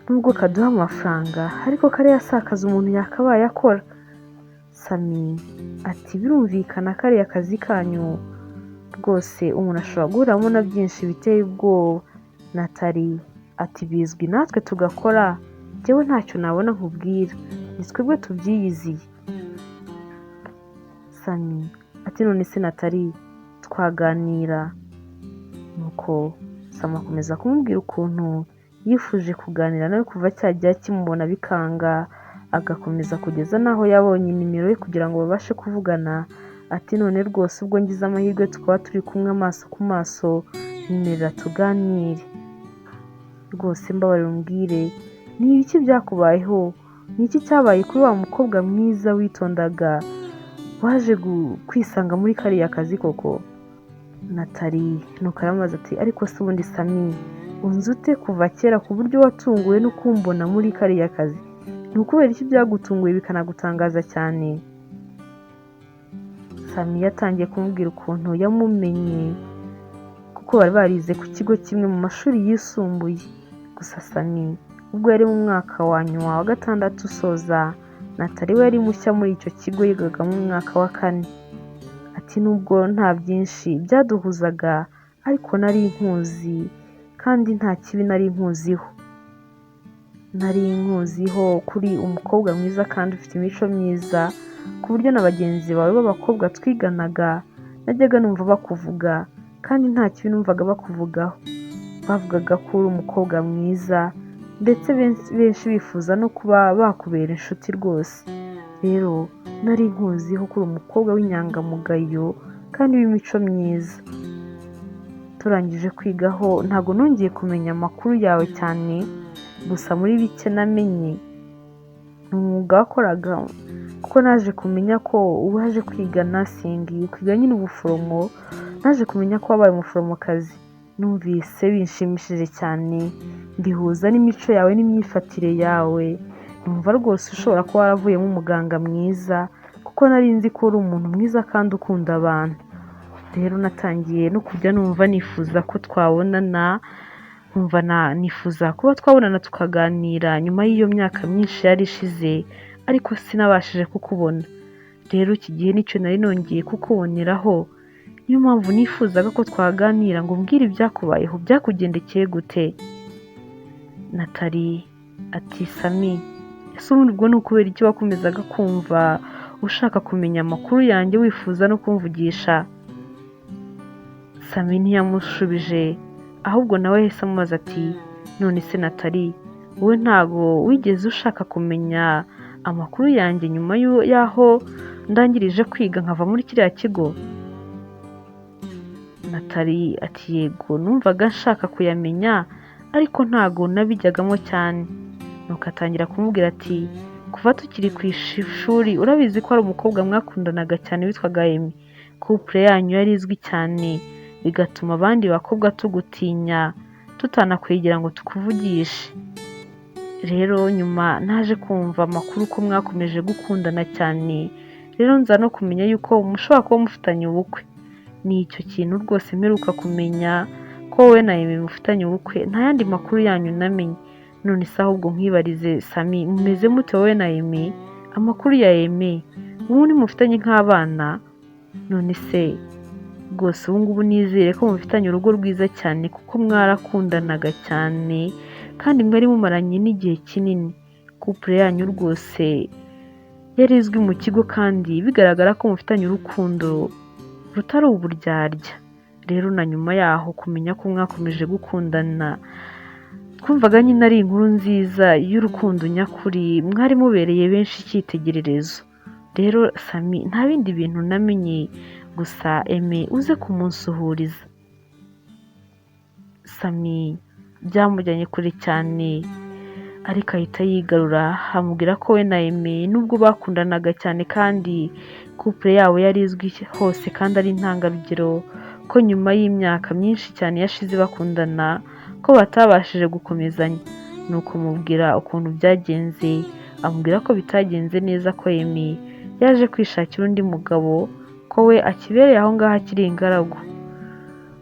nubwo kaduha amafaranga ariko kariya si akazi umuntu yakabaye akora. Sami ati birumvikana kariya kazi kanyu rwose umuntu ashobora guhuriramo na byinshi biteye ubwoba. Natali ati bizwi natwe tugakora, njyewe ntacyo nabona nkubwira, ni twebwe tubyiyiziye. Sami ati none se Natali twaganira? Nuko Sami akomeza kumubwira ukuntu yifuje kuganira nawe kuva cyagiye akimubona bikanga, agakomeza kugeza n'aho yabonye nimero ye kugira ngo babashe kuvugana. Ati none rwose ubwo ngize amahirwe tukaba turi kumwe amaso ku maso, nyemerera tuganire rwose, mbabarira umbwire ni ibiki byakubayeho, ni iki cyabaye kuri wa mukobwa mwiza witondaga waje kwisanga muri kariya kazi koko? Natali nuko aramubaza ati ariko se ubundi Sami unzi ute kuva kera ku buryo watunguwe no kumbona muri kariya kazi? Ni ukubera iki byagutunguye bikanagutangaza cyane? Sami yatangiye kumubwira ukuntu yamumenye kuko bari barize ku kigo kimwe mu mashuri yisumbuye. Gusa Sami ubwo yari mu mwaka wa nyuma wa 6 usoza, Natali we yari mushya muri icyo kigo yigagamo mu mwaka wa 4. Ati nubwo nta byinshi byaduhuzaga ariko nari nkuzi kandi nta kibi nari nkuziho. Nari nkuziho kuri umukobwa mwiza kandi ufite imico myiza, ku buryo na bagenzi bawe b'abakobwa twiganaga najyaga numva bakuvuga kandi nta kibi numvaga bakuvugaho. Bavugaga ko uri umukobwa mwiza ndetse benshi bifuza no kuba bakubera inshuti rwose. Rero nari nkuziho ko uri umukobwa w'inyangamugayo kandi w'imico myiza. Turangije kwigaho ntabwo nongeye kumenya amakuru yawe cyane, gusa muri bike namenye ni umwuga wakoraga Kuko naje kumenya ko waje kwiga nursing, ukiga nyine ubuforomo, naje kumenya ko wabaye umuforomokazi. Numvise binshimishije cyane, mbihuza n'imico yawe n'imyifatire yawe, numva rwose ushobora kuba waravuyemo umuganga mwiza, kuko nari nzi ko uri umuntu mwiza kandi ukunda abantu. Rero natangiye no kujya numva nifuza ko twabonana, nkumva nifuza kuba twabonana tukaganira nyuma y'iyo myaka myinshi yari ishize, ariko sinabashije kukubona. Rero iki gihe nicyo nari nongeye kukuboneraho, niyo mpamvu nifuzaga ko twaganira ngo umbwire ibyakubayeho, byakugendekeye gute?" Natali ati: "Sami, ese ubundi ubwo ni ukubera iki wakomezaga kumva ushaka kumenya amakuru yanjye, wifuza no kumvugisha?" Sami ntiyamushubije, ahubwo nawe yahise amubaza ati: "None se Natali, wowe ntago wigeze ushaka kumenya amakuru yanjye nyuma y'aho ndangirije kwiga nkava muri kiriya kigo?" Natali ati: "Yego, numvaga nshaka kuyamenya, ariko ntago nabijyagamo cyane." Nuko atangira kumubwira ati: "Kuva tukiri ku ishuri, urabizi ko ari umukobwa mwakundanaga cyane witwaga Emi. Couple yanyu yari izwi cyane, bigatuma abandi bakobwa tugutinya, tutanakwegera ngo tukuvugishe. Rero nyuma naje kumva amakuru ko mwakomeje gukundana cyane, rero nza no kumenya yuko mushobora kuba mufitanye ubukwe. Ni icyo kintu rwose mperuka kumenya, ko wowe na Emi mufitanye ubukwe. Nta yandi makuru yanyu namenye. None se ahubwo nkwibarize Sami, mumeze mute wowe na Emi? Amakuru ya Emi, ubundi mufitanye nk'abana? None se rwose ubu ngubu nizere ko mufitanye urugo rwiza cyane, kuko mwarakundanaga cyane kandi mwari mumaranye n'igihe kinini. Couple yanyu rwose yari izwi mu kigo, kandi bigaragara ko mufitanye urukundo rutari uburyarya. Rero na nyuma yaho kumenya ko mwakomeje gukundana, twumvaga nyine ari inkuru nziza y'urukundo nyakuri, mwari mubereye benshi icyitegererezo. Rero Sami, nta bindi bintu namenye, gusa Eme uze kumunsuhuriza." Sami byamujyanye kure cyane, ariko ahita yigarura, amubwira ko we na Eme nubwo bakundanaga cyane kandi couple yabo yari izwi hose kandi ari intangarugero, ko nyuma y'imyaka myinshi cyane yashize bakundana, ko batabashije gukomezanya. Nuko mubwira ukuntu byagenze, amubwira ko bitagenze neza, ko Emi yaje kwishakira undi mugabo, ko we akibereye aho ngaho akiri ingaragu.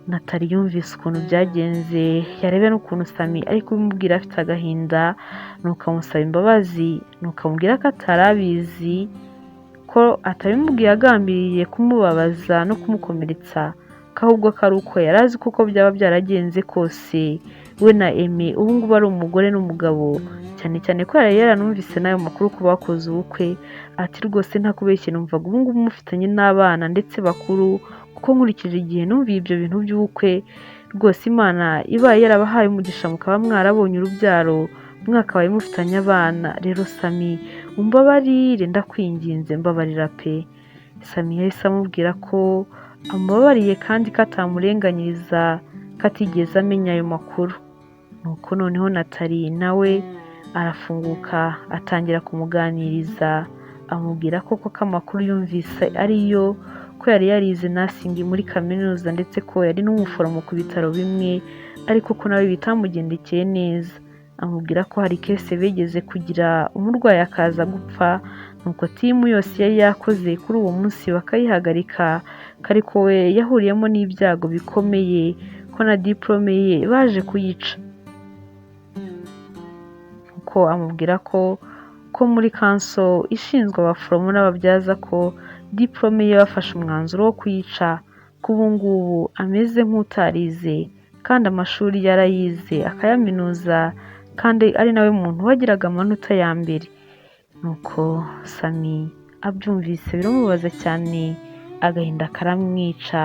Natali yumvise ukuntu byagenze, yarebe n'ukuntu Sami ari kubimubwira afite agahinda, nuko amusaba imbabazi, nuko amubwira ko atari abizi, ko atabimubwiye agambiriye kumubabaza no kumukomeretsa, ko ahubwo ko ari uko yari azi ko uko byaba byaragenze kose we na Emi ubu ngubu ari umugore n'umugabo, cyane cyane ko yari yaranumvise n'ayo makuru ko bakoze ubukwe. Ati: "Rwose ntakubeshye, numvaga ubu ngubu mufitanye n'abana ndetse bakuru, kuko nkurikije igihe numviye ibyo bintu by'ubukwe, rwose Imana ibaye yarabahaye umugisha mukaba mwarabonye urubyaro, mwakabaye mufitanye abana. Rero Sami, umbabarire, ndakwinginze, mbabarira pe." Sami yahise amubwira ko amubabariye kandi ko atamurenganyiriza, ko atigeze amenya ayo makuru. Nuko noneho Natali nawe arafunguka, atangira kumuganiriza, amubwira ko koko amakuru yumvise ariyo, ko yari yarize nursing muri kaminuza, ndetse ko yari n'umuforomo ku bitaro bimwe, ariko ko nawe bitamugendekeye neza. Amubwira ko hari case bigeze kugira, umurwayi akaza gupfa, nuko team yose yari yakoze kuri uwo munsi bakayihagarika, ko ariko we yahuriyemo n'ibyago bikomeye, ko na diplôme ye baje kuyica. Nuko amubwira ko muri council ishinzwe abaforomo n'ababyaza, ko diplôme ye bafashe umwanzuro wo kuyica, ko ubu ngubu ameze nk'utarize kandi amashuri yarayize akayaminuza, kandi ari nawe muntu wagiraga amanota ya mbere. Nuko Sami abyumvise biramubaza cyane, agahinda karamwica,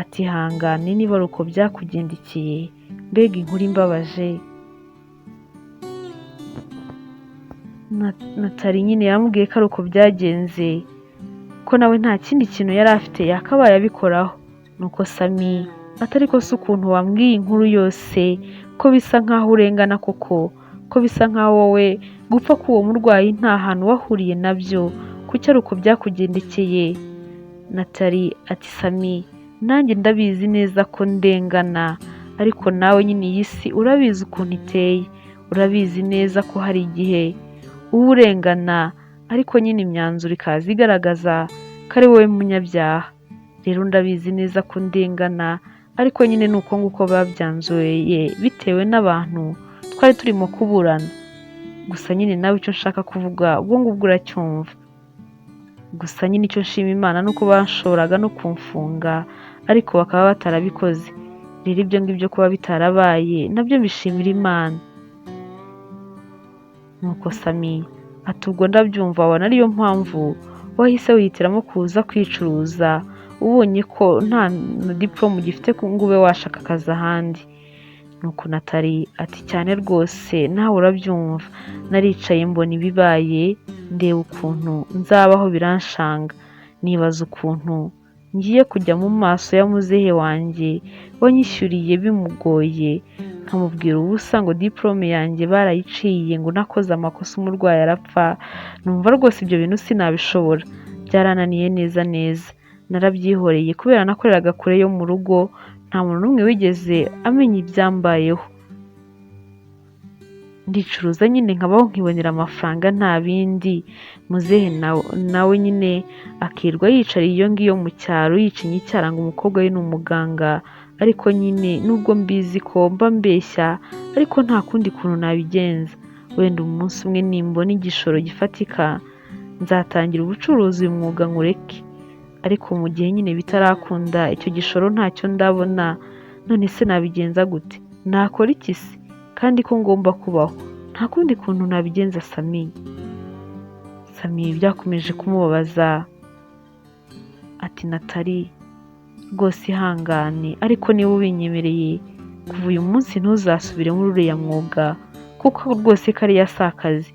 ati: "Hangane niba ari uko byakugendekeye, mbega inkuru imbabaje." Natali nyine yamubwiye ko ari uko byagenze, ko nawe nta kindi kintu yari afite yakabaye abikoraho. Nuko Sami atari ko se ukuntu wambwiye inkuru yose, ko bisa nkaho urengana koko, ko bisa nkaho wowe gupfa k'uwo murwayi nta hantu wahuriye nabyo, ko Kuki ari uko byakugendekeye? Natali ati Sami, nanjye ndabizi neza ko ndengana, ariko nawe nyine iyi si urabizi ukuntu iteye, urabizi neza ko hari igihe uba urengana, ariko nyine imyanzuro ikaza igaragaza ko ari wowe munyabyaha. Rero ndabizi neza ko ndengana, ariko nyine ni uko nguko babyanzuye bitewe n'abantu twari turimo kuburana. Gusa nyine nawe icyo nshaka kuvuga ubwo ngubwo uracyumva. Gusa nyine icyo nshima Imana ni uko bashoboraga no kumfunga, ariko bakaba batarabikoze. Rero ibyo ngibyo kuba bitarabaye nabyo mbishimira Imana. Nuko Sami ati ubwo ndabyumva, wabona ariyo mpamvu wahise wihitiramo kuza kwicuruza, ubonye ko nta na diporome ugifite ngo ube washaka akazi ahandi. Nuko Natali ati cyane rwose nawe urabyumva, naricaye mbona ibibaye, ndeba ukuntu nzabaho biranshanga, nibaza ukuntu ngiye kujya mu maso ya muzehe wanjye wanyishyuriye bimugoye, nkamubwira ubusa ngo diporome yanjye barayiciye, ngo nakoze amakosa umurwayi arapfa. Numva rwose ibyo bintu sinabishobora, byarananiye neza neza. Narabyihoreye kubera nakoreraga kure yo mu rugo, nta muntu n'umwe wigeze amenya ibyambayeho. Ndicuruza nyine nkabaho nkibonera amafaranga nta bindi. Muzehe nawe nyine akirwa yicariye iyo ngiyo mu cyaro yicinya icyara ngo umukobwa we ni umuganga, ariko nyine nubwo mbizi ko mba mbeshya, ariko nta kundi kuntu nabigenza. Wenda umunsi umwe nimbona igishoro gifatika nzatangira ubucuruzi, uyu mwuga nkureke. Ariko mu gihe nyine bitarakunda, icyo gishoro ntacyo ndabona, none se nabigenza gute? Nakora iki se kandi ko ngomba kubaho? Nta kundi kuntu nabigenza Sami. Sami byakomeje kumubabaza, ati Natali rwose ihangane, ariko niba ubinyemereye kuva uyu munsi ntuzasubire muri uriya mwuga, kuko rwose kariya si akazi.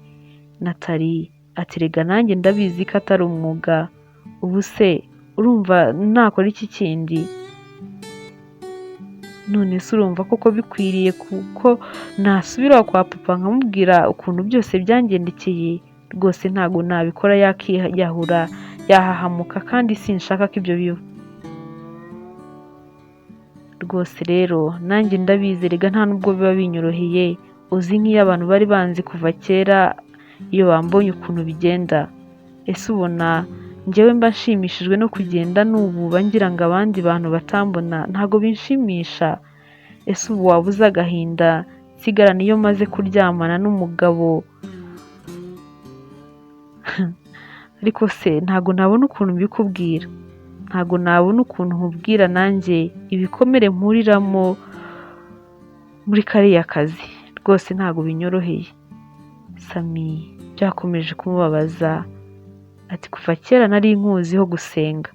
Natali ati rega nanjye ndabizi ko atari umwuga, ubu se urumva nakora iki kindi? None se urumva koko bikwiriye kuko nasubira kwa papa nkamubwira ukuntu byose byangendekeye? Rwose ntabwo nabikora, yakiyahura, yahahamuka, kandi sinshaka ko ibyo biba. Rwose rero nanjye ndabizi, rega nta nubwo biba binyoroheye. Uzi nk'iyo abantu bari banzi kuva kera, iyo bambonye ukuntu bigenda. Ese ubona njyewe mba nshimishijwe no kugenda nububa ngira ngo abandi bantu batambona? Ntabwo binshimisha. Ese ubu waba uzi agahinda nsigarana iyo maze kuryamana n'umugabo? Ariko se ntabwo nabona ukuntu mbikubwira, ntabwo nabona ukuntu nkubwira nanjye ibikomere mpuriramo muri kariya kazi, rwose ntabwo binyoroheye. Sami byakomeje kumubabaza, ati kuva kera nari nkuziho gusenga,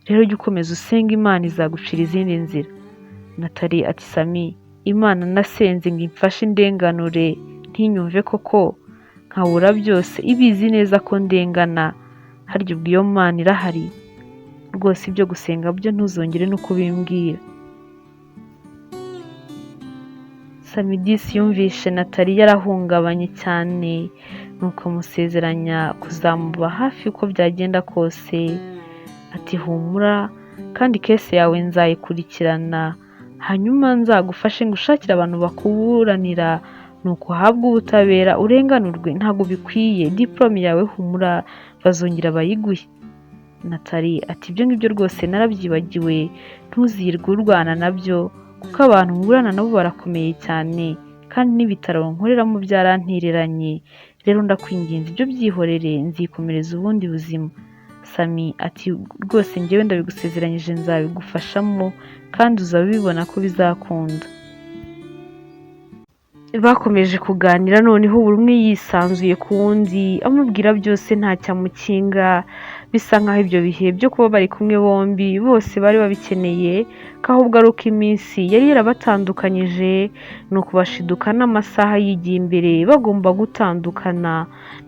rero jya ukomeza usenga Imana izagucira izindi nzira. Natali ati Sami, Imana nasenze ngo imfashe indenganure ntinyumve koko, nkabura byose, ibizi neza ko ndengana, harya ubwo iyo Mana irahari? Rwose ibyo gusenga byo ntuzongere no kubimbwira. Sami disi yumvishe Natali yarahungabanye cyane, nuko amusezeranya kuzamuba hafi uko byagenda kose. Ati humura, kandi kese yawe nzayikurikirana, hanyuma nzagufashe ngushakire abantu bakuburanira, nuko uhabwe ubutabera urenganurwe, ntabwo bikwiye, diporome yawe humura bazongera bayiguhe. Natali ati ibyo ngibyo rwose narabyibagiwe, ntuzirwe urwana nabyo, kuko abantu nburana nabo barakomeye cyane, kandi n'ibitaro nkoreramo byarantereranye, rero ndakwinginze ibyo byihorere, nzikomereza ubundi buzima. Sami ati rwose njyewe ndabigusezeranyije nzabigufashamo, kandi uzabibona ko bizakunda. Bakomeje kuganira noneho buri umwe yisanzuye ku wundi, amubwira byose ntacyamukinga, bisa nkaho ibyo bihe byo kuba bari kumwe bombi bose bari babikeneye, ko ahubwo ari uko iminsi yari yarabatandukanyije, nuko bashiduka n'amasaha yigiye imbere bagomba gutandukana.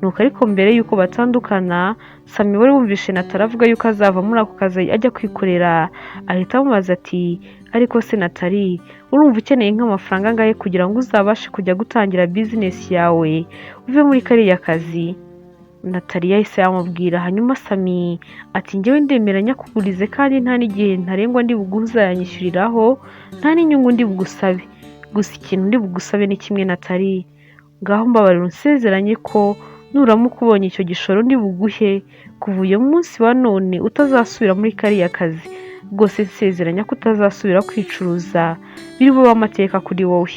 Nuko ariko mbere y'uko batandukana, Sami wari wumvishe Natali avuga yuko azava muri ako kazi ajya kwikorera, ahita amubaza ati ariko se Natali, urumva ukeneye nk'amafaranga angahe kugira ngo uzabashe kujya gutangira bizinesi yawe uve muri kariya kazi? Natali yahise yamubwira. Hanyuma Sami ati njyewe ndemera nyakugurize kandi nta n'igihe ntarengwa ndi buguhe uzayanyishyuriraho, nta n'inyungu ndi bugusabe. Gusa ikintu ndi bugusabe ni kimwe Natali, ngaho mbabarira unsezeranye ko nuramuka ubonye icyo gishoro ndi buguhe, kuva uyu munsi wa none utazasubira muri kariya kazi. Rwose nsezeranya ko utazasubira kwicuruza, biri bube amateka kuri wowe.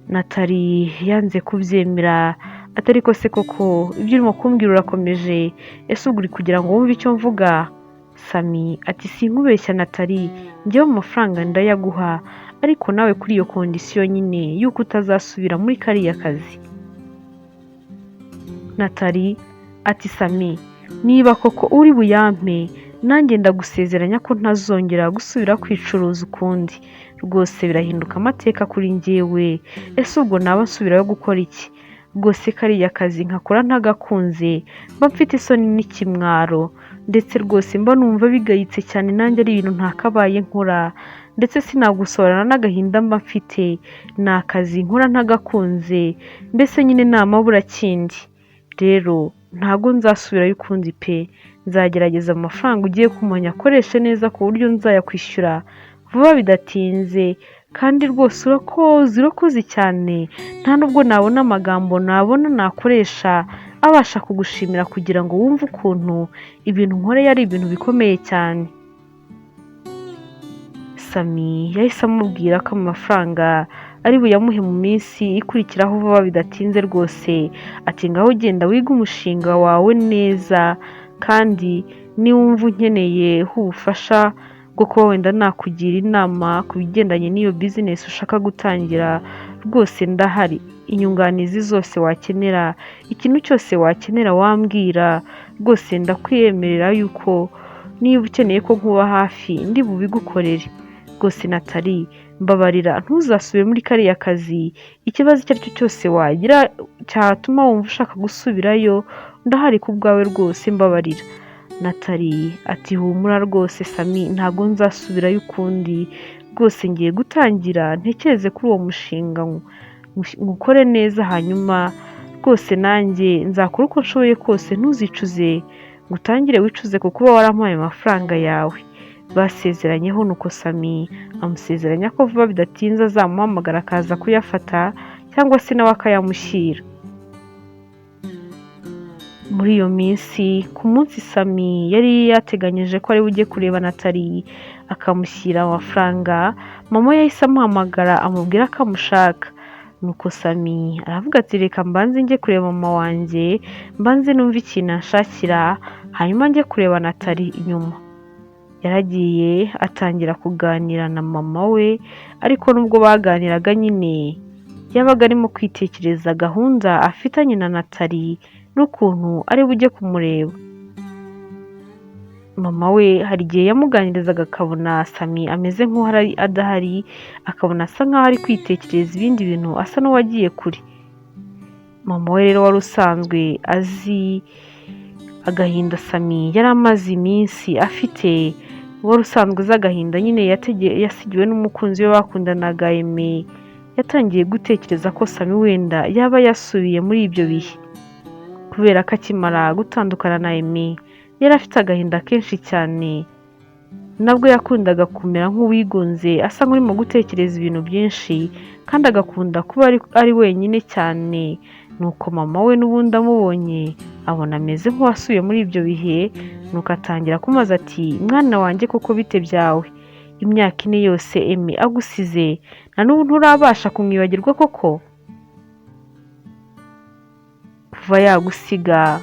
Natali yanze kubyemera, ati ariko se koko ibyo urimo kumbwira urakomeje, ese ubwo uri kugira ngo wumve icyo mvuga? Sami ati sinkubeshya Natali, njyewe amafaranga ndayaguha, ariko nawe kuri iyo condition nyine y'uko utazasubira muri kariya kazi. Natali ati Sami, niba koko uri buyampe, nanjye ndagusezeranya ko ntazongera gusubira kwicuruza ukundi. Rwose birahinduka amateka kuri njyewe, ese ubwo naba nsubirayo gukora iki? Rwose kariya kazi nkakora ntagakunze, mba mfite isoni n'ikimwaro, ndetse rwose mba numva bigayitse cyane, nanjye ari ibintu ntakabaye nkora, ndetse sinagusobanurira n'agahinda mba mfite, ni akazi nkora ntagakunze, mbese nyine ni amaburakindi. Rero ntago nzasubirayo ukundi pe, nzagerageza amafaranga ugiye kumpa nyakoreshe neza ku buryo nzayakwishyura vuba bidatinze, kandi rwose urakoze, urakoze cyane, nta nubwo nabona amagambo nabona nakoresha abasha kugushimira kugira ngo wumve ukuntu ibintu nkoreye ari ibintu bikomeye cyane. Sami yahise amubwira ko amafaranga ari buyamuhe mu minsi ikurikiraho vuba bidatinze rwose, ati ngaho genda wige umushinga wawe neza, kandi niwumva unkeneyeho ubufasha bwo kuba wenda nakugira inama ku bigendanye n'iyo business ushaka gutangira, rwose ndahari, inyunganizi zose wakenera, ikintu cyose wakenera wambwira, rwose ndakwiyemerera yuko niba ukeneye ko nkuba hafi ndi bubigukorere. Rwose Natali, mbabarira ntuzasubire muri kariya kazi, ikibazo icyo ari cyo cyose wagira cyatuma wumva ushaka gusubirayo, ndahari ku bwawe rwose mbabarira. Natali ati humura rwose Sami, ntabwo nzasubirayo ukundi, rwose ngiye gutangira ntekereze kuri uwo mushinga nkukore neza, hanyuma rwose nanjye nzakora uko nshoboye kose ntuzicuze ngo utangire wicuze ku kuba warampaye amafaranga yawe. Basezeranyeho, nuko Sami amusezeranya ko vuba bidatinze azamuhamagara akaza kuyafata cyangwa se nawe akayamushyira. Muri iyo minsi, ku munsi Sami yari yateganyije ko ari bujye kureba Natali akamushyira amafaranga, mama we yahise amuhamagara amubwira ko amushaka. Nuko Sami aravuga ati reka mbanze njye kureba mama wanjye, mbanze numve ikintu anshakira, hanyuma njye kureba Natali inyuma. Yaragiye atangira kuganira na mama we, ariko nubwo baganiraga nyine yabaga arimo kwitekereza gahunda afitanye na Natali n'ukuntu ari bujye kumureba. Mama we hari igihe yamuganirizaga akabona Sami ameze nk'uhari adahari, akabona asa nkaho ari kwitekereza ibindi bintu, asa n'uwagiye kure. Mama we rero wari usanzwe azi agahinda Sami yari amaze iminsi afite, wari usanzwe uzi agahinda nyine yasigiwe n'umukunzi we bakundanaga Aime, yatangiye gutekereza ko Sami wenda yaba yasubiye muri ibyo bihe, kubera ko akimara gutandukana na Aime yari afite agahinda kenshi cyane. Nabwo yakundaga kumera nk'uwigunze, asa nk'urimo gutekereza ibintu byinshi, kandi agakunda kuba ari wenyine cyane. Nuko mama we n'ubundi amubonye abona ameze nk'uwasubiye muri ibyo bihe, nuko atangira kumubaza ati mwana wanjye koko bite byawe? Imyaka 4 yose Aime agusize, na n'ubu nturabasha kumwibagirwa koko? Kuva yagusiga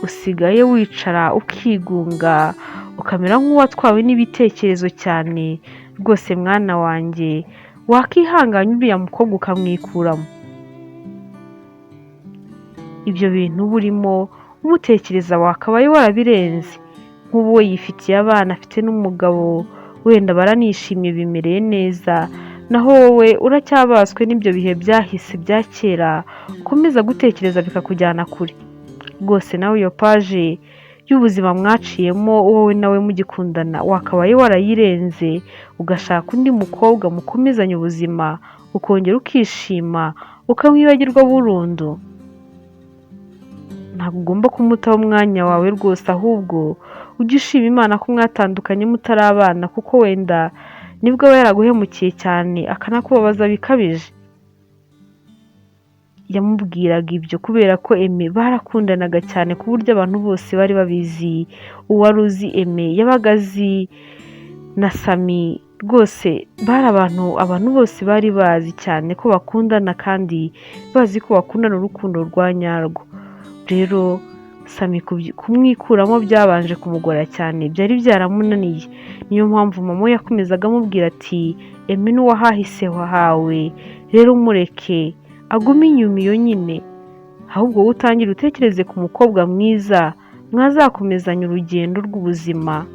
usigaye wicara ukigunga, ukamera nk'uwatwawe n'ibitekerezo cyane. Rwose mwana wanjye, wakihanganye uriya mukobwa ukamwikuramo. Ibyo bintu uba urimo umutekereza wakabaye warabirenze. Nk'ubu we yifitiye abana, afite n'umugabo, wenda baranishimye bimereye neza, naho wowe uracyabaswe n'ibyo bihe byahise bya kera, ukomeza gutekereza bikakujyana kure. Rwose nawe iyo page y'ubuzima mwaciyemo wowe nawe mugikundana wakabaye warayirenze, ugashaka undi mukobwa mukomezanya ubuzima, ukongera ukishima, ukamwibagirwa burundu. Ntabwo ugomba kumutaho umwanya wawe rwose, ahubwo ujye ushima Imana ko mwatandukanye mutari abana, kuko wenda nibwo aba yaraguhemukiye cyane akanakubabaza bikabije. Yamubwiraga ibyo kubera ko Aime barakundanaga cyane ku buryo abantu bose bari babizi. Uwari uzi Aime yabaga azi na Sami rwose, bari abantu bose bari bazi cyane ko bakundana kandi bazi ko bakundana urukundo rwa nyarwo. Rero Sami kumwikuramo byabanje kumugora cyane, byari byaramunaniye. Niyo mpamvu mama we yakomezaga amubwira ati Aime n'uwahahise wahawe, rero mureke agume inyuma iyo nyine, ahubwo wowe utangire utekereze ku mukobwa mwiza mwazakomezanya urugendo rw'ubuzima.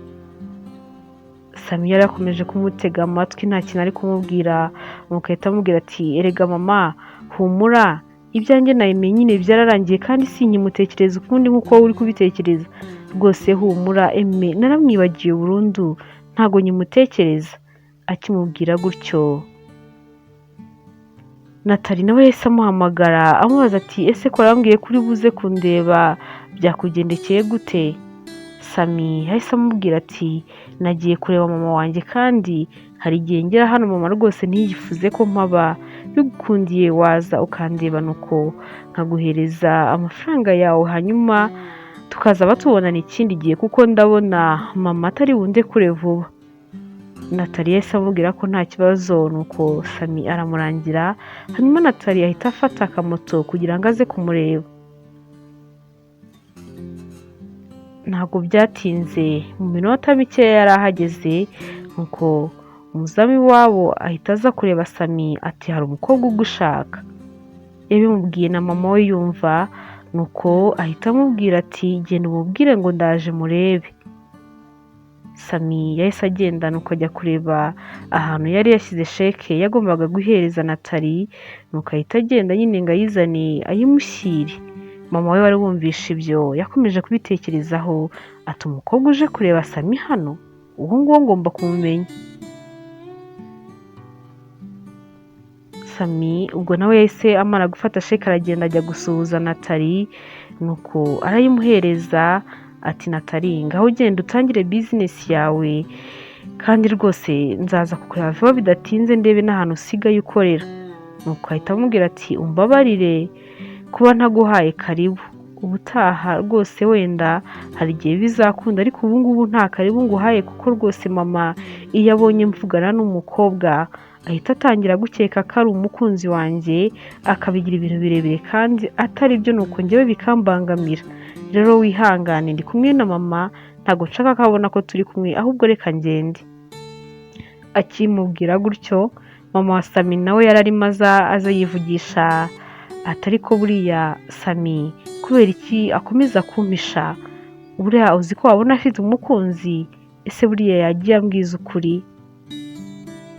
Sami yari yakomeje kumutega amatwi nta kintu ari kumubwira, nuko ahita amubwira ati erega mama humura, ibyanjye na Aime nyine byararangiye kandi sinkimutekereza ukundi nk'uko wowe uri kubitekereza, rwose humura Aime naramwibagiwe burundu ntago nkimutekereza. Akimubwira gutyo Nathalie nawe yahise amuhamagara amubaza ati ese ko warambwiye ko uri buze kundeba byakugendekeye gute? Sami yahise amubwira ati nagiye kureba mama wanjye kandi hari igihe ngera hano mama rwose ntiyifuze ko mpaba, bigukundiye waza ukandeba nuko nkaguhereza amafaranga yawe hanyuma tukazaba tubonana ikindi gihe kuko ndabona mama atari bundekure vuba. Nathalie yahise amubwira ko nta kibazo, nuko Sami aramurangira, hanyuma Nathalie ahita afata akamoto kugira ngo aze kumureba. Ntabwo byatinze, mu minota mikeya yari ahageze, nuko umuzamu iwabo ahita aza kureba Sami ati hari umukobwa ugushaka. Yabimubwiye na mama we yumva, nuko ahita amubwira ati genda umubwire ngo ndaje murebe. Sami yahise agenda nuko ajya kureba ahantu yari yashyize sheke yagombaga guhereza Nathalie, nuko ahita agenda nyine ngo ayizane ayimushyire. Mama we wari wumvishe ibyo yakomeje kubitekerezaho ati umukobwa uje kureba Sami hano, uwo nguwo ngomba kumumenya. Sami ubwo nawe yahise amara gufata sheke aragenda ajya gusuhuza Nathalie, nuko arayimuhereza ati Nathalie ngaho ugenda utangire bizinesi yawe kandi rwose nzaza kukureba vuba bidatinze ndebe n'ahantu usigaye ukorera. Nuko ahita amubwira ati umbabarire kuba ntaguhaye karibu, ubutaha rwose wenda hari igihe bizakunda ariko ubu ngubu nta karibu nguhaye kuko rwose mama iyo abonye mvugana n'umukobwa ahita atangira gukeka ko ari umukunzi wanjye akabigira ibintu birebire kandi atari byo, nuko njyewe bikambangamira. Rero wihangane ndi kumwe na mama ntabwo nshaka ko abona ko turi kumwe ahubwo reka ngende. Akimubwira gutyo mama wa Sami nawe yari arimo aza yivugisha atari ko buriya Sami kubera iki akomeza kumpisha, buriya uzi ko wabona afite umukunzi, ese buriya yagiye ambwiza ukuri,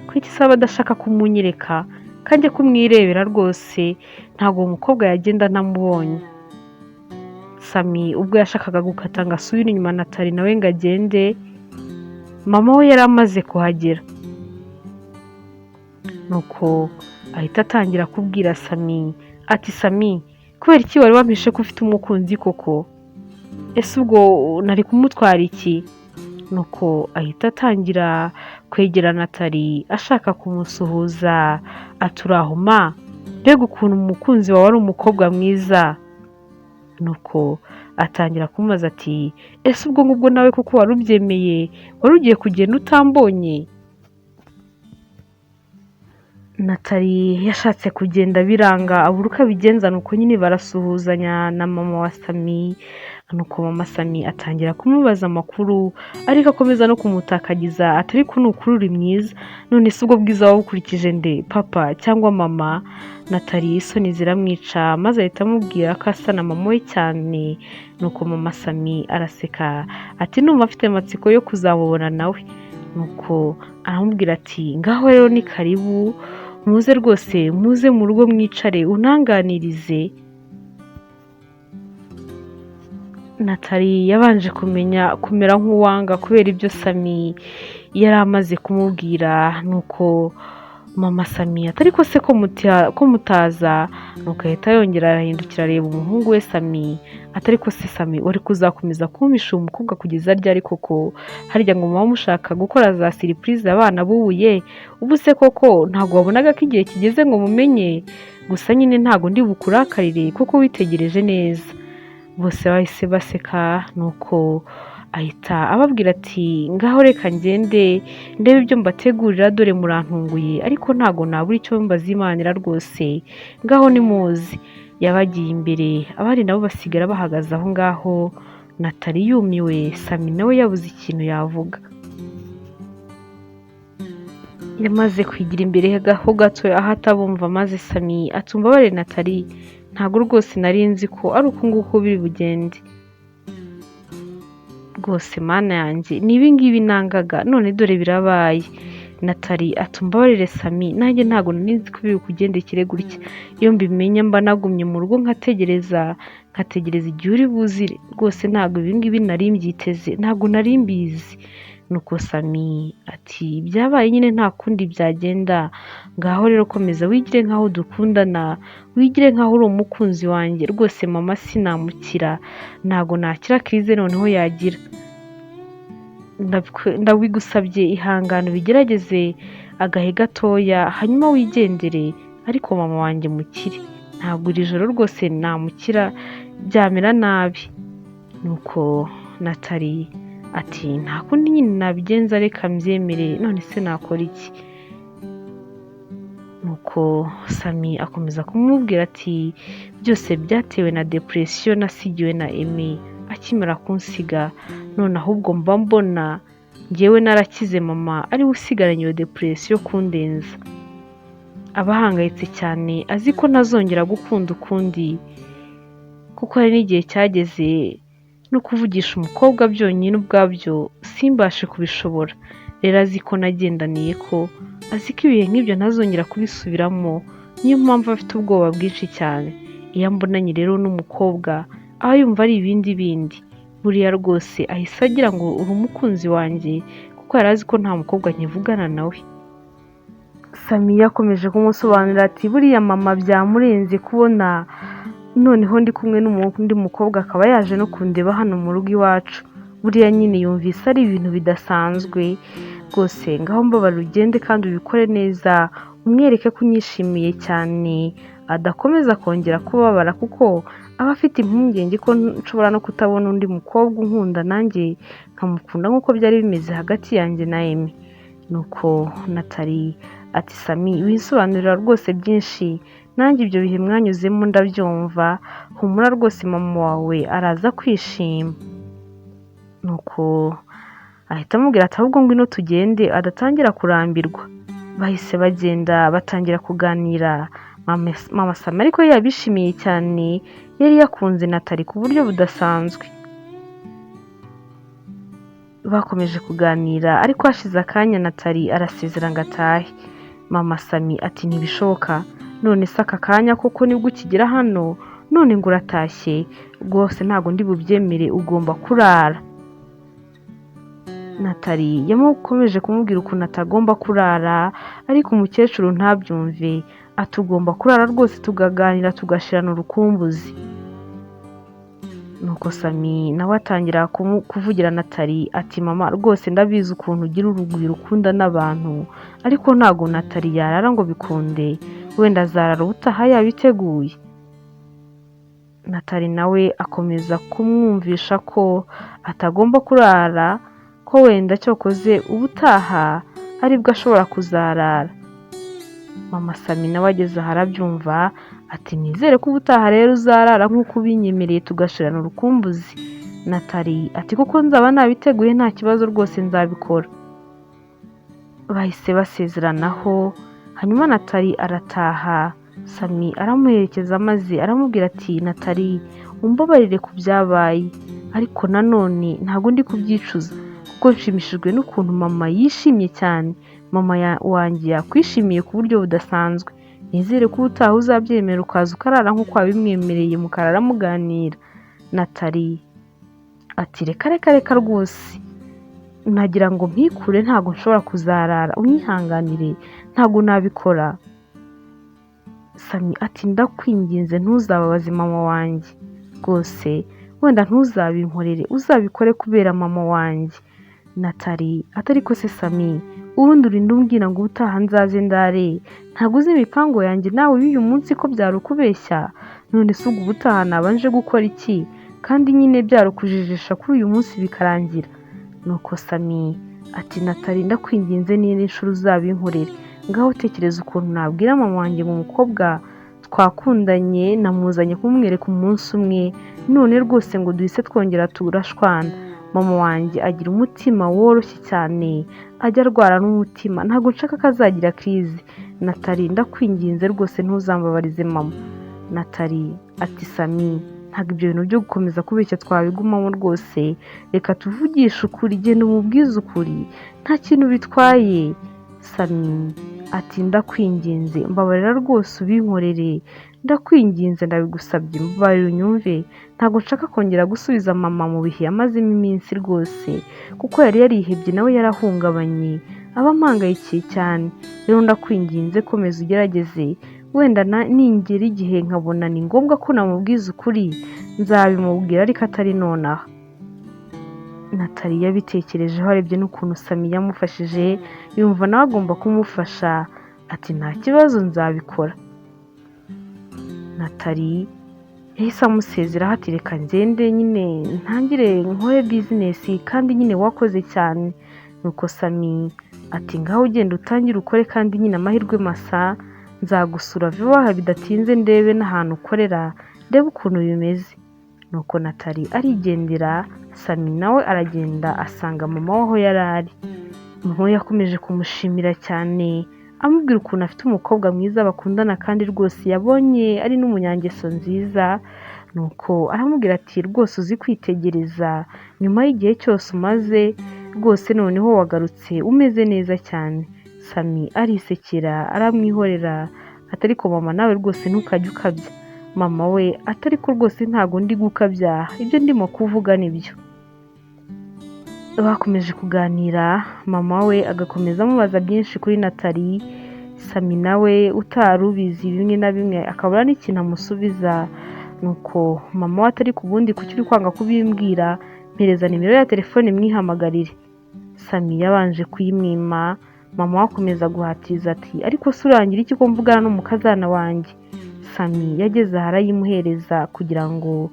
kuki se aba adashaka kumunyereka kanjye kumwirebera rwose ntabwo uwo mukobwa yagenda ntamubonye. Sami ubwo yashakaga gukata ngo asubire inyuma Nathalie nawe ngo agende, mama we yari amaze kuhagera, nuko ahita atangira kubwira Sami ati Sami kubera iki wari wampishe ko ufite umukunzi koko, ese ubwo nari kumutwara iki? Nuko ahita atangira kwegera Nathalie ashaka kumusuhuza ati uraho ma, mbega ukuntu umukunzi wawe ari umukobwa mwiza. Nuko atangira kumubaza ati ese ubwo ngubwo nawe kuko wari ubyemeye wari ugiye kugenda utambonye? Nathalie yashatse kugenda biranga abura uko abigenza, nuko nyine barasuhuzanya na mama wa Sami, nuko mama Sami atangira kumubaza amakuru ariko akomeza no kumutakagiza ati ariko ni ukuri uri mwiza, none se ubwo bwiza wabukurikije nde, papa cyangwa mama? Nathalie isoni ziramwica maze ahita amubwira ko asa na mama we cyane, nuko mama Sami araseka ati numva afite amatsiko yo kuzamubona nawe. Nuko aramubwira ati ngaho rero ni karibu muze rwose muze mu rugo mwicare unanganirize. Nathalie yabanje kumenya kumera nk'uwanga kubera ibyo Sami yari amaze kumubwira, nuko Mama Sami ati ariko se ko mutaza? Nuko ahita yongera arahindukira areba umuhungu we Sami ati ariko se Sami, wari kuzakomeza kumpisha uwo mukobwa kugeza ryari koko? Harya ngo muba mushaka gukora za surprise abana bubuye? Ubu se koko ntabwo wabonaga ko igihe kigeze ngo mumenye? Gusa nyine ntabwo ndi bukurakarire kuko witegereje neza. Bose bahise baseka, nuko ahita ababwira ati ngaho reka ngende ndebe ibyo mbategurira, dore murantunguye ariko ntabwo nabura icyo mbazimanira rwose, ngaho nimuze. Yabagiye imbere, abandi nabo basigara bahagaze aho ngaho. Natali yumiwe, Sami nawe yabuze ikintu yavuga. Yamaze kwigira imbere ho gato aho atabumva, maze Sami ati umbabarire Natali, ntabwo rwose nari nzi ko ari uku nguku biri bugende. Rwose Mana yanjye, ni ibi ngibi nangaga, none dore birabaye. Natali ati umbabarire Sami, nanjye ntabwo nari nzi ko biri bukugendekere gutya. Iyo mbimenya mba nagumye mu rugo nkategereza, nkategereza igihe uri buzire. Rwose ntabwo ibi ngibi nari mbyiteze, ntabwo nari mbizi. Nuko Sami ati byabaye nyine, nta kundi byagenda. Ngaho rero komeza wigire nkaho dukundana, wigire nkaho uri umukunzi wanjye. Rwose mama sinamukira, ntabwo nakira crise noneho yagira. Ndabigusabye ihangane ubigerageze agahe gatoya hanyuma wigendere, ariko mama wanjye mukire. Ntabwo iri joro rwose namukira, byamera nabi. Nuko Natali ati nta kundi nyine nabigenza, reka mbyemere, none se nakora iki? Nuko Sami akomeza kumubwira ati byose byatewe na depression nasigiwe na Aimé akimara kunsiga, none ahubwo mba mbona njyewe narakize, mama ariwe usigaranye iyo depression kundenza. Aba ahangayitse cyane, azi ko ntazongera gukunda ukundi, kuko hari n'igihe cyageze no kuvugisha umukobwa byonyine ubwabyo simbashe kubishobora. Rero azi ko nagendaniye ko azi ko ibihe nk'ibyo ntazongera kubisubiramo, niyo mpamvu afite ubwoba bwinshi cyane. Iyo ambonanye rero n'umukobwa aba yumva ari ibindi bindi. Buriya rwose ahise agira ngo uri umukunzi wanjye, kuko yari azi ko nta mukobwa nkivugana nawe. Sami yakomeje kumusobanurira ati buriya mama byamurenze kubona noneho ndi kumwe n'undi mukobwa akaba yaje no kundeba hano mu rugo iwacu. Buriya nyine yumvise ari ibintu bidasanzwe rwose. Ngaho mbabarira ugende kandi ubikore neza, umwereke ko unyishimiye cyane, adakomeza kongera kubabara, kuko aba afite impungenge ko nshobora no kutabona undi mukobwa unkunda nanjye nkamukunda nk'uko byari bimeze hagati yanjye na Aimé. Nuko Natali ati Sami winsobanurira rwose byinshi, nanjye ibyo bihe mwanyuzemo ndabyumva, humura rwose mama wawe araza kwishima. Nuko ahita amubwira ati ahubwo ngwino tugende adatangira kurambirwa. Bahise bagenda batangira kuganira. Mama Sami ariko yabishimiye cyane, yari yakunze Natali ku buryo budasanzwe. Bakomeje kuganira, ariko hashize akanya Natali arasezera ngo atahe. Mama Sami ati ntibishoboka, none se aka kanya koko nibwo ukigera hano, none ngo uratashye? Rwose ntabwo ndi bubyemere, ugomba kurara. Natali yamukomeje kumubwira ukuntu atagomba kurara, ariko umukecuru ntabyumve, ati ugomba kurara rwose tukaganira tugashirana urukumbuzi. Nuko Sami nawe atangira kuvugira Natali ati mama rwose ndabizi ukuntu ugira urugwiro ukunda n'abantu, ariko ntabwo Natali yarara ngo bikunde, wenda azarara ubutaha yabiteguye. Natali nawe akomeza kumwumvisha ko atagomba kurara, ko wenda cyokoze ubutaha aribwo ashobora kuzarara. Mama Sami nawe ageze aho arabyumva, ati nizere ko ubutaha rero uzarara nk'uko ubinyemereye tugashirana urukumbuzi. Natali ati kuko nzaba nabiteguye nta kibazo rwose nzabikora. Bahise basezeranaho, hanyuma Natali arataha, Sami aramuherekeza maze aramubwira ati Natali umbabarire ku byabaye, ariko nanone ntabwo ndi kubyicuza kuko nshimishijwe n'ukuntu mama yishimye cyane. Mama wanjye yakwishimiye ku buryo budasanzwe. Nizere ko ubutaha uzabyemera ukaza ukarara nk'uko wabimwemereye mukarara muganira. Natali ati reka reka reka rwose, nagira ngo mpikure ntabwo nshobora kuzarara, unyihanganire Ntabwo nabikora. Sami ati: "Ndakwinginze, ntuzababaze mama wanjye rwose, wenda ntuzabinkorere, uzabikore kubera mama wanjye." Natali atari ko se Sami, ubundi urinda umbwira ngo ubutaha nzaze ndare, ntabwo uzi imipango yanjye nawe y'uyu munsi ko byari ukubeshya? None se ubwo ubutaha nabanje gukora iki, kandi nyine byarukujijisha kuri uyu munsi bikarangira? Nuko Sami ati: "Natali, ndakwinginze, n'indi nshuro uzabinkorere. Ngaho tekereza ukuntu nabwira mama wanjye ngo umukobwa twakundanye namuzanye kumwereka umunsi umwe, none rwose ngo duhise twongera turashwana. Mama wanjye agira umutima woroshye cyane, ajya arwara n'umutima, ntabwo nshaka ko azagira crise. Natali, ndakwinginze rwose, ntuzambabarize mama." Natali ati: "Sami, ntabwo ibyo bintu byo gukomeza kubeshya twabigumamo rwose, reka tuvugishe ukuri, genda umubwize ukuri, nta kintu bitwaye." Sami ati: "Ndakwinginze, mbabarira rwose ubinkorere, ndakwinginze, ndabigusabye, mbabarira unyumve. Ntabwo nshaka kongera gusubiza mama mu bihe yamazemo iminsi rwose, kuko yari yarihebye, nawe yarahungabanye, aba ampangayikiye cyane. Rero ndakwinginze, komeza ugerageze, wenda ningera igihe nkabona ni ngombwa ko namubwiza ukuri nzabimubwira, ariko atari nonaha." Natali yabitekerejeho, arebye n'ukuntu Sami yamufashije, yumva nawe agomba kumufasha. Ati: "Nta kibazo, nzabikora." Natali yahise amusezeraho ati: "Reka ngende nyine ntangire nkore business, kandi nyine wakoze cyane." Nuko Sami ati: "Ngaho ugenda utangire ukore, kandi nyine amahirwe masa, nzagusura vuba aha bidatinze, ndebe n'ahantu ukorera, ndebe ukuntu bimeze." Nuko Natali arigendera, Sami nawe aragenda asanga mama we aho yari ari. Mama we yakomeje kumushimira cyane, amubwira ukuntu afite umukobwa mwiza bakundana, kandi rwose yabonye ari n'umunyangeso nziza. Nuko aramubwira ati: "Rwose uzi kwitegereza, nyuma y'igihe cyose umaze rwose noneho wagarutse umeze neza cyane." Sami arisekera, aramwihorera ati: "Ariko mama, nawe rwose ntukajye ukabya." Mama we ati: "Ariko rwose ntabwo ndi gukabya, ibyo ndimo kuvuga nibyo." Bakomeje kuganira, mama we agakomeza amubaza byinshi kuri Natali. Sami nawe utari ubizi bimwe na bimwe akabura n'ikintu amusubiza. Nuko mama we atari ku bundi: "Kuki uri kwanga kubimbwira? Mpereza nimero ya telefone mwihamagarire." Sami yabanje kuyimwima, mama we akomeza guhatiriza ati: "Ariko se urangira iki ko mvugana n'umukazana wanjye?" Sami yageze aho arayimuhereza kugira ngo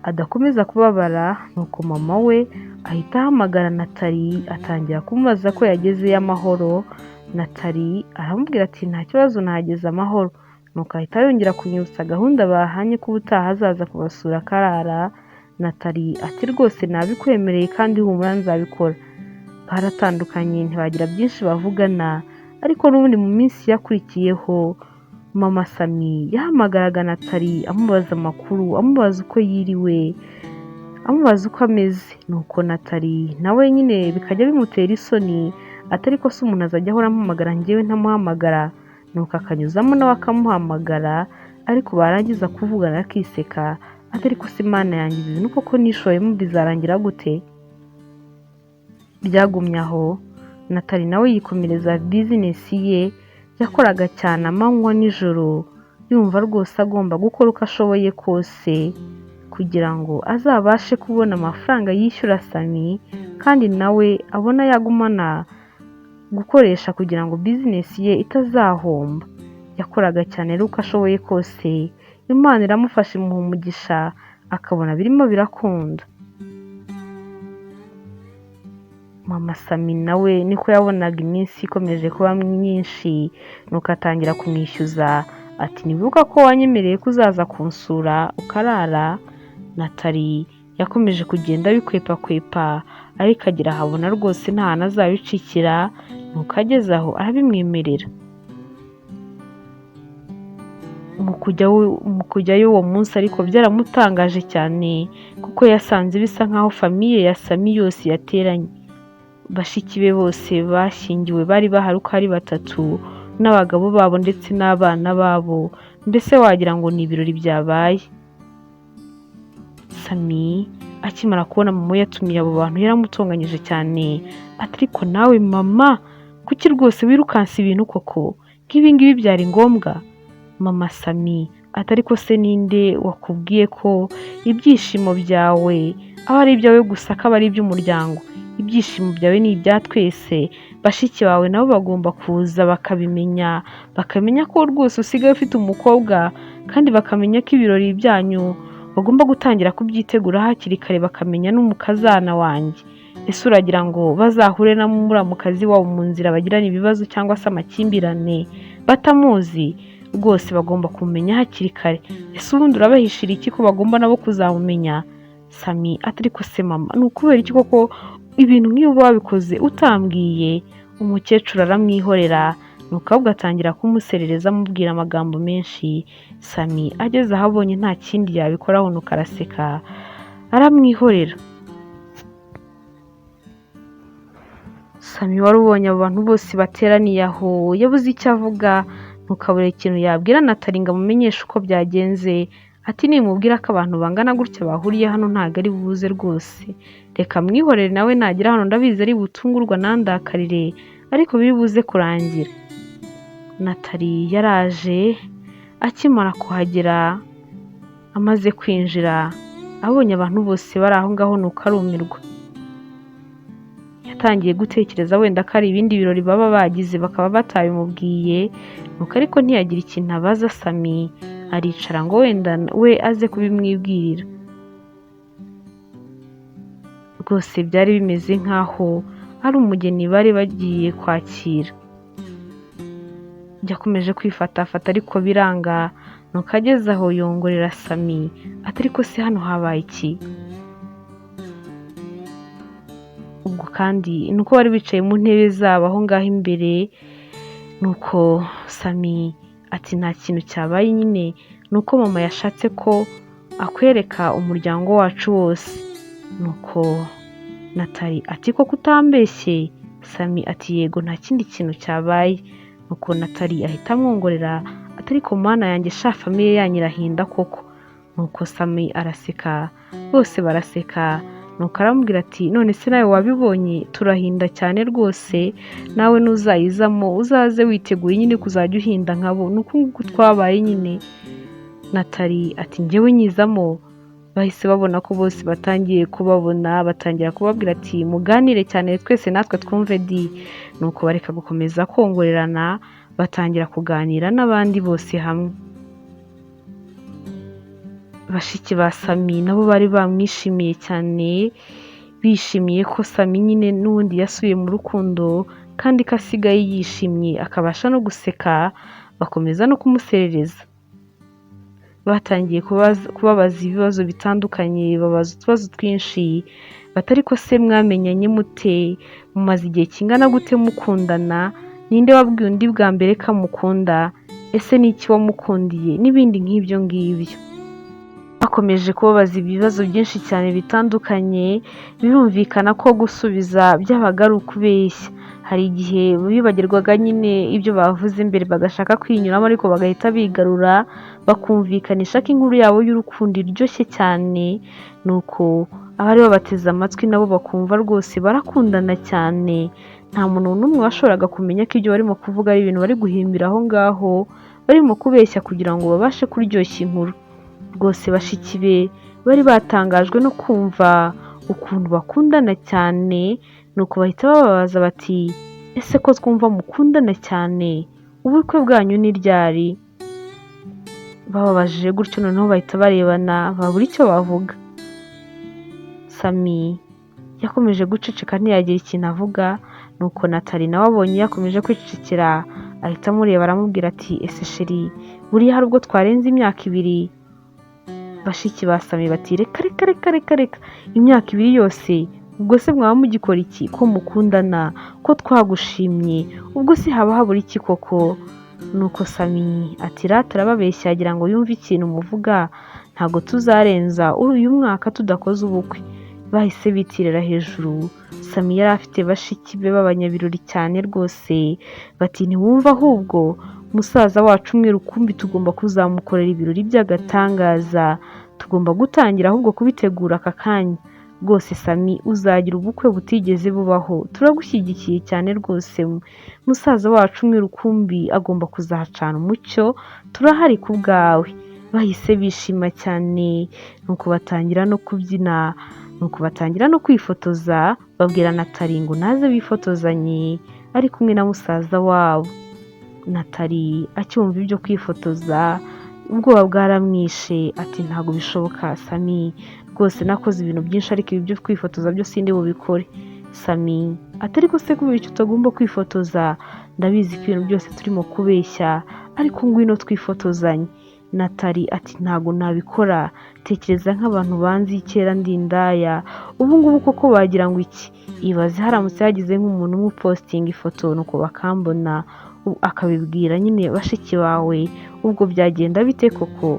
adakomeza kubabara. Nuko mama we ahita ahamagara Natali, atangira kumubaza ko yagezeyo amahoro. Natali aramubwira ati: "Nta kibazo, nahageze amahoro." Nuko ahita yongera kunyibutsa gahunda bahanye ko ubutaha azaza kubasura akarara. Natali ati: "Rwose nabikwemereye, kandi humura nzabikora." Baratandukanye, ntibagira byinshi bavugana, ariko n'ubundi mu minsi yakurikiyeho mama Sami yahamagaraga Natali amubaza amakuru, amubaza uko yiriwe, amubaza uko ameze. Nuko Natali nawe nyine bikajya bimutera isoni, atari ko se umuntu azajya ahora ampamagara njyewe ntamuhamagara? Nuko akanyuzamo nawe akamuhamagara, ariko barangiza kuvugana akiseka, atari ko se Imana yanjye, ibi bintu koko nishoyemo bizarangira gute? Byagumye aho, Natali nawe yikomereza business ye, yakoraga cyane amanywa nijoro, yumva rwose agomba gukora uko ashoboye kose kugira ngo azabashe kubona amafaranga yishyura Sami, kandi nawe abona yagumana gukoresha kugira ngo business ye itazahomba. Yakoraga cyane rero uko ashoboye kose, Imana iramufasha, imuha umugisha, akabona birimo birakunda. Mama Sami nawe niko yabonaga iminsi ikomeje kuba myinshi, nuko atangira kumwishyuza ati: "Nibuka ko wanyemereye ko uzaza kunsura ukarara." Natali yakomeje kugenda abikwepakwepa, ariko agira ahabona rwose nta hantu azabicikira, nuko ageze aho arabimwemerera. Mu kujyayo uwo munsi ariko byaramutangaje cyane, kuko yasanze bisa nkaho famille ya Sami yose yateranye. Bashiki be bose bashyingiwe bari bahari uko ari batatu, n'abagabo babo ndetse n'abana babo, mbese wagira ngo ni ibirori byabaye. Sami akimara kubona mama we yatumiye abo bantu yaramutonganyije cyane ati: "Ariko nawe mama, Kuki rwose wirukansa ibintu koko? Nk'ibi ngibi byari ngombwa? Mama Sami ati ariko se ninde wakubwiye ko ibyishimo byawe aba ari ibyawe gusa, ko aba ari iby'umuryango? Ibyishimo byawe ni ibya twese. Bashiki bawe nabo bagomba kuza bakabimenya, bakamenya ko rwose usigaye ufite umukobwa, kandi bakamenya ko ibirori byanyu bagomba gutangira kubyitegura hakiri kare, bakamenya n'umukazana wanjye. Ese uragira ngo bazahure na muramukazi wabo mu nzira bagirane ibibazo cyangwa se amakimbirane batamuzi? Rwose bagomba kumenya hakiri kare. Ese ubundi urabahishira iki ko bagomba nabo kuzamumenya? Sami ati ariko se mama, ni ukubera iki koko ibintu nk'ibi uba wabikoze utambwiye? Umukecuru aramwihorera, nuko ahubwo atangira kumuserereza amubwira amagambo menshi. Sami ageze aho abonye nta kindi yabikoraho, nuko araseka aramwihorera. Sami wari ubonye abo bantu bose bateraniye aho yabuze icyo avuga, ntukabure ikintu yabwira Natali ngo amumenyeshe uko byagenze. Ati nimubwira ko abantu bangana gutya bahuriye hano ntabwo ari buze rwose, reka mwihorere nawe nagera hano ndabizi ari butungurwa nandakarire, ariko biri buze kurangira. Natali yaraje, akimara kuhagera amaze kwinjira abonye abantu bose bari aho ngaho nuko arumirwa. Yatangiye gutekereza wenda ko ari ibindi birori baba bagize bakaba batabimubwiye, nuko ariko ntiyagira ikintu abaza Sami, aricara ngo wenda we aze kubimwibwirira. Rwose byari bimeze nk'aho ari umugeni bari bagiye kwakira. Yakomeje kwifatafata ariko biranga, nuko ageze aho yongorera Sami ati ariko se hano habaye iki? Ubwo kandi nuko bari bicaye mu ntebe zabo aho ngaho imbere, nuko Sami ati nta kintu cyabaye nyine, nuko mama yashatse ko akwereka umuryango wacu wose. Nuko Natali ati koko utambeshye? Sami ati yego nta kindi kintu cyabaye. Nuko Natali ahita amwongorera ati ariko mana yanjye sha famille yanyu irahinda koko. Nuko Sami araseka, bose baraseka, nuko aramubwira ati none se nawe wabibonye, turahinda cyane rwose, nawe nuzayizamo uzaze witeguye nyine kuzajya uhinda nkabo, ni uku nguku twabaye nyine. Natali ati njyewe nyizamo. Bahise babona ko bose batangiye kubabona, batangira kubabwira ati muganire cyane twese natwe twumve di. Nuko bareka gukomeza kongorerana, batangira kuganira n'abandi bose hamwe. Bashiki ba Sami nabo bari bamwishimiye cyane, bishimiye ko Sami nyine n'ubundi yasubiye mu rukundo kandi ko asigaye yishimye akabasha no guseka, bakomeza no kumuserereza. Batangiye kubabaza ibibazo bitandukanye, babaza utubazo twinshi, bati ariko se mwamenyanye mute? Mumaze igihe kingana gute mukundana? Ninde wabwiye undi bwa mbere ko amukunda? Ese ni iki wamukundiye? N'ibindi nk'ibyo ngibyo. Bakomeje kubabaza ibibazo byinshi cyane bitandukanye, birumvikana ko gusubiza byabaga ari ukubeshya. Hari igihe bibagirwaga nyine ibyo bavuze mbere bagashaka kwinyuramo ariko bagahita bigarura, bakumvikanisha ko inkuru yabo y'urukundo iryoshye cyane, nuko abari babateze amatwi nabo bakumva rwose barakundana cyane. Nta muntu n'umwe washoboraga kumenya ko ibyo barimo kuvuga ari ibintu bari guhimbira aho ngaho, barimo kubeshya kugira ngo babashe kuryoshya inkuru. Rwose bashiki be bari batangajwe no kumva ukuntu bakundana cyane, nuko bahita bababaza bati ese ko twumva mukundana cyane, ubukwe bwanyu ni ryari? Bababajije gutyo noneho bahita barebana babura icyo bavuga. Sami yakomeje guceceka ntiyagira ikintu avuga, nuko Natali nawe abonye yakomeje kwicecekera ahita amureba aramubwira ati ese chéri buriya hari ubwo twarenze imyaka ibiri? Bashiki ba Sami bati reka reka reka reka reka, imyaka ibiri yose ubwo se mwaba mugikora iki ko mukundana, ko twagushimye, ubwo se haba habura iki koko? Nuko Sami ati rata arababeshya yagira ngo yumve ikintu muvuga, ntabwo tuzarenza uyu mwaka tudakoze ubukwe. Bahise bitirira hejuru. Sami yari afite bashiki be b'abanyabirori cyane rwose, bati ntiwumva ahubwo musaza wacu umwe rukumbi tugomba kuzamukorera ibirori by'agatangaza, tugomba gutangira ahubwo kubitegura aka kanya. Rwose Sami, uzagira ubukwe butigeze bubaho, turagushyigikiye cyane rwose, musaza wacu umwe rukumbi agomba kuzacana umucyo, turahari ku bwawe. Bahise bishima cyane, nuko batangira no kubyina, nuko batangira no kwifotoza, babwira Natali ngo naze bifotozanye ari kumwe na musaza wabo. Natali acyumva ibyo kwifotoza ubwoba bwaramwishe, ati ntabwo bishoboka Sami, rwose nakoze ibintu byinshi ariko ibi byo kwifotoza byo sindi bubikore. Sami ati ariko se kubera icyo utagomba kwifotoza, ndabizi ko ibintu byose turimo kubeshya, ariko ngwino twifotozanye. Natali ati ntabwo nabikora, tekereza nk'abantu banzi kera ndi indaya, ubu ngubu koko wagira ngo iki? Ibaze haramutse hagize nk'umuntu umwe upositinga ifoto nuko bakambona, akabibwira nyine bashiki bawe, ubwo byagenda bite koko?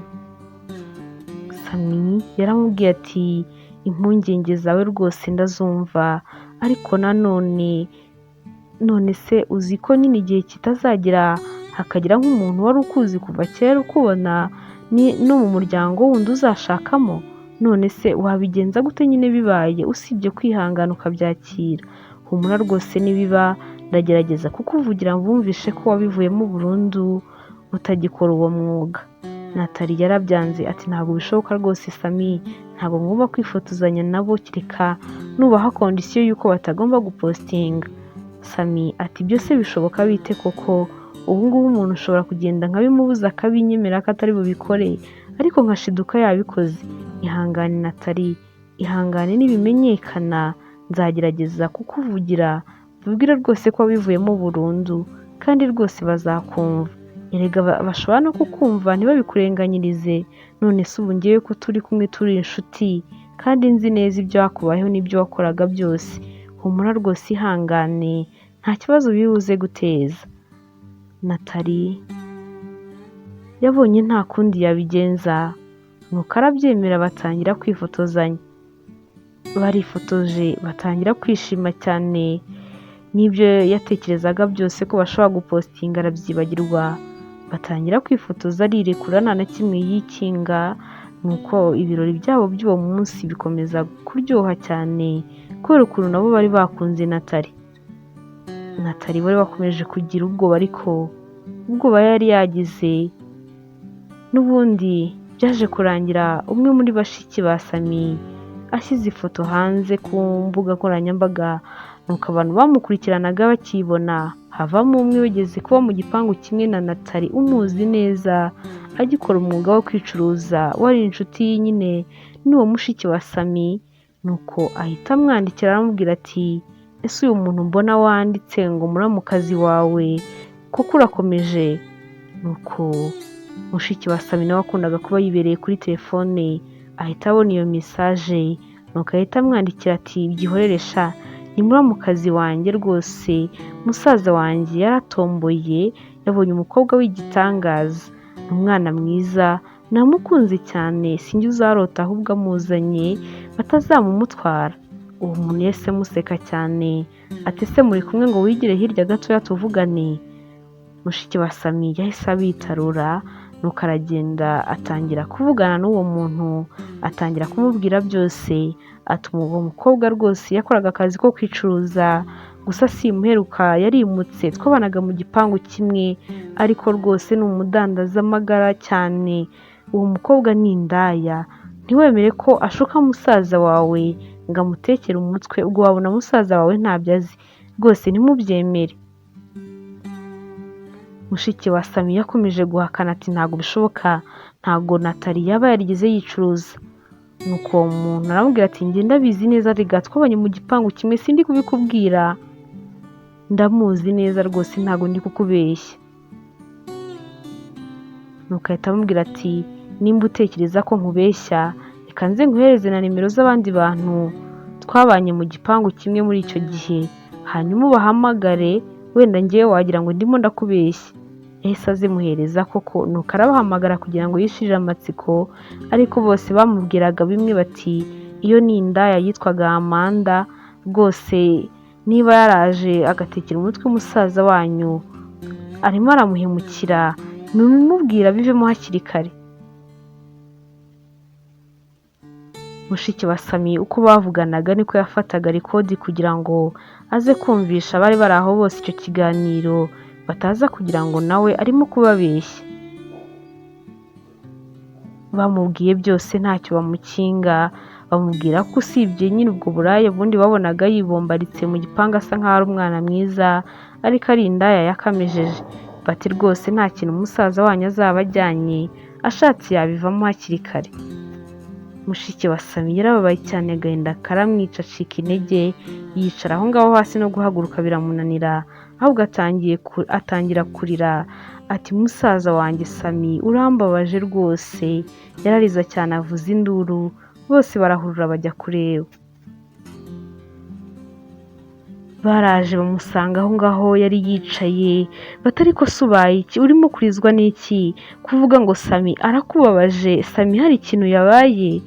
Sami yaramubwiye ati impungenge zawe rwose ndazumva, ariko nanone none se uzi ko nyine igihe kitazagera hakagira nk'umuntu wari ukuzi kuva kera ukubona no mu muryango wundi uzashakamo? None se wabigenza gute nyine bibaye usibye kwihangana ukabyakira? Humura rwose nibiba ndagerageza kukuvugira mbumvishe ko wabivuyemo burundu utagikora uwo mwuga. Natali yarabyanze ati ntabwo bishoboka rwose Sami, ntabwo ngomba kwifotozanya nabo kereka nubaha condition y'uko batagomba gupositinga. Sami ati ibyo se bishoboka bite koko? Ubu ngubu umuntu ushobora kugenda nkabimubuza akabinyemera ko atari bubikore, ariko nkashiduka yabikoze. Ihangane Natali, ihangane nibimenyekana nzagerageza kukuvugira, mbabwire rwose ko wabivuyemo burundu kandi rwose bazakumva. Erega bashobora no kukumva ntibabikurenganyirize, none se ubu ngewe ko turi kumwe turi inshuti kandi nzi neza ibyakubayeho n'ibyo wakoraga byose, humura rwose ihangane nta kibazo biri buze guteza. Natali yabonye nta kundi yabigenza, nuko arabyemera batangira kwifotozanya. Barifotoje batangira kwishima cyane, n'ibyo yatekerezaga byose ko bashobora gupositinga arabyibagirwa, batangira kwifotoza arirekura nta na kimwe yikinga, nuko ibirori byabo by'uwo munsi bikomeza kuryoha cyane kubera ukuntu nabo bari bakunze Natali. Natali wari wakomeje kugira ubwoba ariko ubwoba yari yagize n'ubundi byaje kurangira umwe muri bashiki ba Sami ashyize ifoto hanze ku mbuga nkoranyambaga, nuko abantu bamukurikiranaga bakibona havamo umwe wigeze kuba mu gipangu kimwe na Natali umuzi neza, agikora umwuga wo kwicuruza, wari inshuti nyine n'uwo mushiki wa Sami, nuko ahita amwandikira aramubwira ati ese uyu muntu mbona wanditse ngo muramukazi wawe koko urakomeje? Nuko mushiki wa Sami nawe wakundaga kuba yibereye kuri telefone ahita abona iyo message, nuko ahita amwandikira ati byihorere sha, ni muramukazi wanjye rwose, musaza wanjye yaratomboye, yabonye umukobwa w'igitangaza, ni umwana mwiza, namukunze cyane, sinjye uzarota ahubwo amuzanye batazamumutwara. Uwo muntu yahise amuseka cyane, ati ese muri kumwe ngo wigire hirya gatoya tuvugane? Mushiki wa Sami yahise abitarura, nuko aragenda atangira kuvugana n'uwo muntu, atangira kumubwira byose, atuma uwo mukobwa rwose yakoraga akazi ko kwicuruza, gusa simuheruka yarimutse, twabanaga mu gipangu kimwe, ariko rwose ni umudandazamagara cyane, uwo mukobwa ni indaya, ntiwemere ko ashuka musaza wawe ngo amutekere umutwe, ubwo wabona musaza wawe ntabyo azi, rwose ntimubyemere. Mushiki wa Sami yakomeje guhakana ati ntabwo bishoboka, ntabwo Natali yaba yarigeze yicuruza. Nuko uwo muntu aramubwira ati njye ndabizi neza rega twabanye mu gipangu kimwe sindi kubikubwira, ndamuzi neza rwose ntabwo ndi kukubeshya. Nuko ahita amubwira ati nimba utekereza ko nkubeshya reka nze nguhereze na nimero z'abandi bantu twabanye mu gipangu kimwe muri icyo gihe, hanyuma ubahamagare, wenda ngewe wagira ngo ndimo ndakubeshya. Yahise azimuhereza koko, nuko arabahamagara kugira ngo yishirire amatsiko, ariko bose bamubwiraga bimwe bati iyo ni indaya yitwaga Amanda, rwose niba yaraje agatekera umutwe musaza wanyu arimo aramuhemukira, nimumubwira bivemo hakiri kare. Mushiki wa Sami uko bavuganaga niko yafataga record kugira ngo aze kumvisha abari bari aho bose icyo kiganiro, bataza kugira ngo nawe arimo kubabeshya. Bamubwiye byose ntacyo bamukinga, bamubwira ko usibye nyine ubwo buraya ubundi babonaga yibombaritse mu gipangu asa nkaho ari umwana mwiza, ariko ari indaya yakamejeje. Bati rwose nta kintu umusaza wanyu azaba ajyanye, ashatse yabivamo hakiri kare. Mushiki wa Sami yarababaye cyane, agahinda karamwica, acika intege, yicara aho ngaho hasi no guhaguruka biramunanira, ahubwo atangira kurira ati musaza wanjye Sami urambabaje rwose. Yarariza cyane avuza induru, bose barahurura bajya kureba. Baraje bamusanga aho ngaho yari yicaye, bati ariko se ubaye iki? Urimo kurizwa n'iki? Kuvuga ngo Sami arakubabaje, Sami hari ikintu yabaye?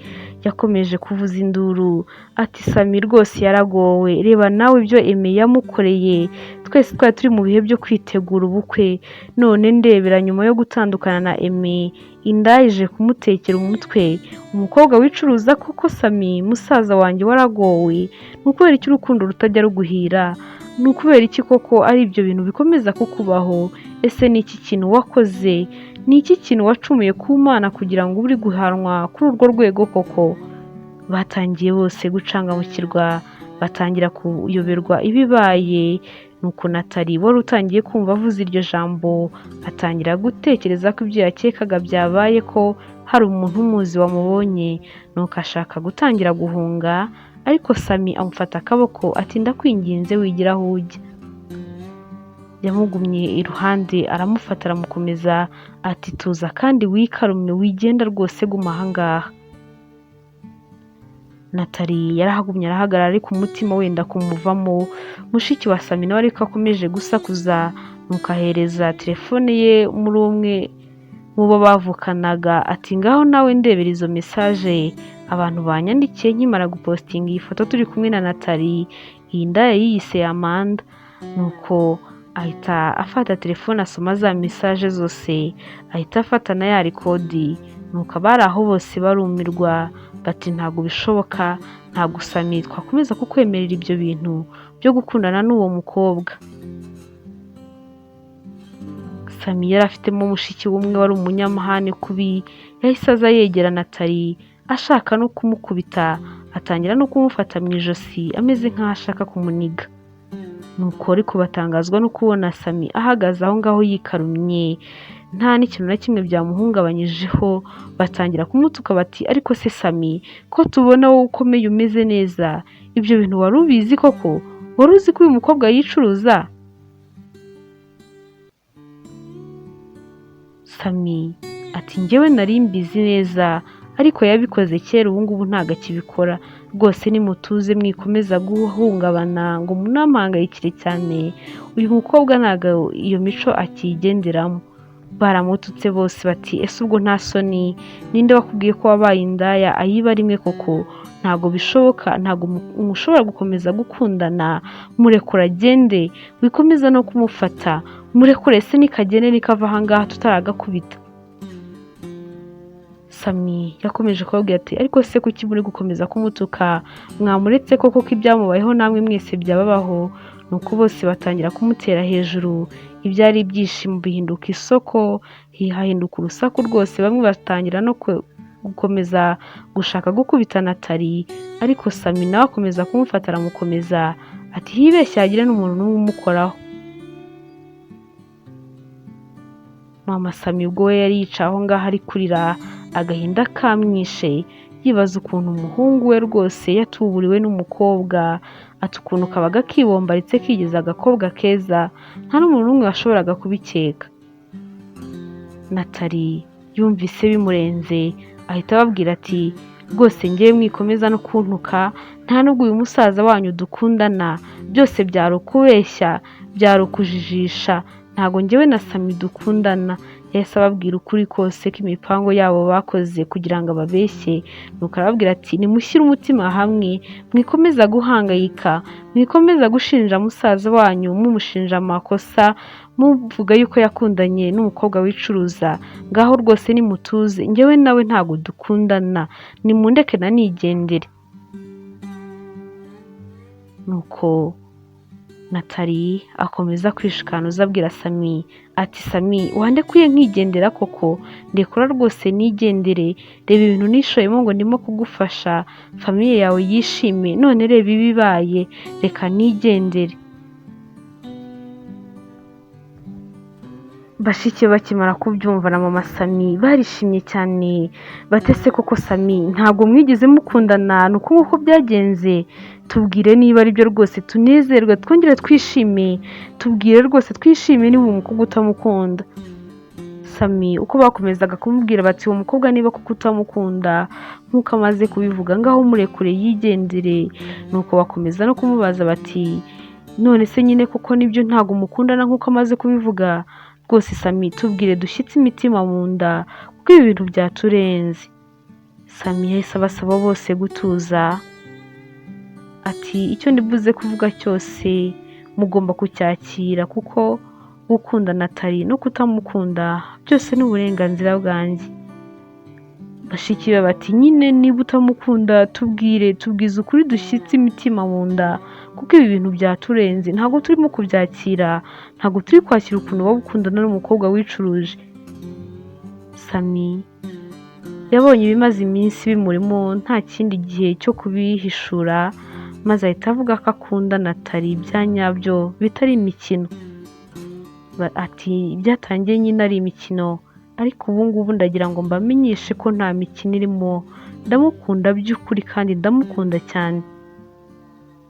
Yakomeje kuvuza induru ati Sami rwose yaragowe, reba nawe ibyo Aime yamukoreye, twese twari turi mu bihe byo kwitegura ubukwe, none ndebera nyuma yo gutandukana na Aime, inda ije kumutekera umutwe, umukobwa wicuruza koko Sami musaza wanjye waragowe, ni ukubera iki urukundo rutajya ruguhira? Ni ukubera iki koko ari ibyo bintu bikomeza kukubaho? Ese ni iki kintu wakoze? Ni iki kintu wacumuye ku Mana kugira ngo ube uri guhanwa kuri urwo rwego koko? Batangiye bose gucangamukirwa, batangira kuyoberwa ibibaye. Nuko Natali wari utangiye kumva avuze iryo jambo, atangira gutekereza ko ibyo yakekaga byabaye, ko hari umuntu umuzi wamubonye, nuko ashaka gutangira guhunga, ariko Sami amufata akaboko ati ndakwinginze wigira aho ujya. Yamugumye iruhande aramufata aramukomeza ati tuza kandi wikarume, wigenda rwose, guma aha ngaha. Natali yarahagumye arahagarara, ariko umutima wenda kumuvamo. Mushiki wa Sami nawe ariko akomeje gusakuza, nuko ahereza telefone ye muri umwe mu bo bavukanaga ati ngaho nawe ndebera izo message abantu banyandikiye nkimara gupostinga iyi foto turi kumwe na Natali, iyi ndaya yiyise Amanda. Nuko ahita afata telefone asoma za message zose, ahita afata na ya record, nuko abari aho bose barumirwa bati ntabwo bishoboka, ntabwo Sami twakomeza kukwemerera ibyo bintu byo gukundana n'uwo mukobwa. Sami yari afitemo mushiki w'umwe wari umunyamahane kubi, yahise aza yegera Natali ashaka no kumukubita, atangira no kumufata mu ijosi ameze nk'aho ashaka kumuniga. Nuko ariko batangazwa no kubona Sami ahagaze aho ngaho yikarumye, nta n'ikintu na kimwe byamuhungabanyijeho. Batangira kumutuka bati ariko se Sami, ko tubona wowe ukomeye umeze neza, ibyo bintu wari ubizi koko? Wari uzi ko uyu mukobwa yicuruza? Sami ati njyewe nari mbizi neza, ariko yabikoze kera, ubu ngubu ntabwo akibikora rwose, nimutuze mwikomeza guhungabana ngo munamuhangayikire cyane, uyu mukobwa ntabwo iyo mico akiyigenderamo. Baramututse bose bati ese ubwo nta soni, ninde wakubwiye ko wabaye indaya ayiba rimwe koko? Ntabwo bishoboka, ntabwo mushobora gukomeza gukundana, murekure agende, wikomeza no kumufata, murekure se nikagende nikava aha ngaha tutaragakubita. Sami yakomeje kubabwira ati ariko se kuki muri gukomeza kumutuka, mwamuretse koko ko ibyamubayeho namwe mwese byababaho? Nuko bose batangira kumutera hejuru, ibyari ibyishimo bihinduka isoko, hahinduka urusaku rwose, bamwe batangira no gukomeza gushaka gukubita Natali, ariko Sami nawe akomeza kumufata aramukomeza ati hibeshye hagire n'umuntu n'umwe umukoraho. Mama Sami ubwo we yari yicaye aho ngaho ari kurira, agahinda kamwishe, yibaza ukuntu umuhungu we rwose yatuburiwe n'umukobwa, ati ukuntu kabaga kibombaritse kigeze agakobwa keza, nta n'umuntu n'umwe washoboraga kubikeka. Natali yumvise bimurenze, ahita ababwira ati rwose ngewe mwikomeza no kuntuka, nta nubwo uyu musaza wanyu dukundana, byose byari ukubeshya, byari ukujijisha, Ntabwo njyewe na Sami dukundana. Yahise ababwira ukuri kose k'imipango yabo bakoze kugira ngo ababeshye. Nuko arababwira ati nimushyire umutima hamwe, mwikomeza guhangayika, mwikomeza gushinja musaza wanyu, mumushinja amakosa, muvuga yuko yakundanye n'umukobwa wicuruza. Ngaho rwose nimutuze, njyewe nawe ntabwo dukundana, nimundeke nanigendere. Nuko Natali akomeza kwishikanuza abwira Sami ati Sami, wandekuye nkigendera koko? Ndekura rwose nigendere, reba ibintu nishoyemo ngo ndimo kugufasha, famiye yawe yishime, none reba ibibaye, reka nigendere. Bashiki bakimara kubyumva na mama Sami barishimye cyane, batese koko Sami ntabwo mwigeze mukundana, ni uku nguko byagenze? Tubwire niba aribyo rwose tunezerwe, twongere twishime, tubwire rwose twishime niba uwo mukobwa utamukunda. Sami uko bakomezaga kumubwira bati uwo mukobwa niba koko utamukunda nk'uko amaze kubivuga, ngaho murekure yigendere. Nuko bakomeza no kumubaza bati none se nyine koko nibyo ntabwo mukundana nk'uko amaze kubivuga? Rwose Sami tubwire dushyitse imitima mu nda kuko ibi bintu byaturenze. Sami yahise abasaba bose gutuza, ati icyo ndibuze kuvuga cyose mugomba kucyakira, kuko gukunda Natali no kutamukunda byose ni uburenganzira bwanjye. Bashiki be bati nyine niba utamukunda tubwire, tubwize ukuri dushyitse imitima mu nda, kuko ibi bintu byaturenze, ntabwo turimo kubyakira, ntabwo turi kwakira ukuntu waba ukundana n'umukobwa wicuruje. Sami yabonye ibimaze iminsi bimurimo nta kindi gihe cyo kubihishura, maze ahita avuga ko akunda Natali bya nyabyo bitari imikino. Ati byatangiye nyine ari imikino, ariko ubu ngubu ndagira ngo mbamenyeshe ko nta mikino irimo, ndamukunda by'ukuri kandi ndamukunda cyane.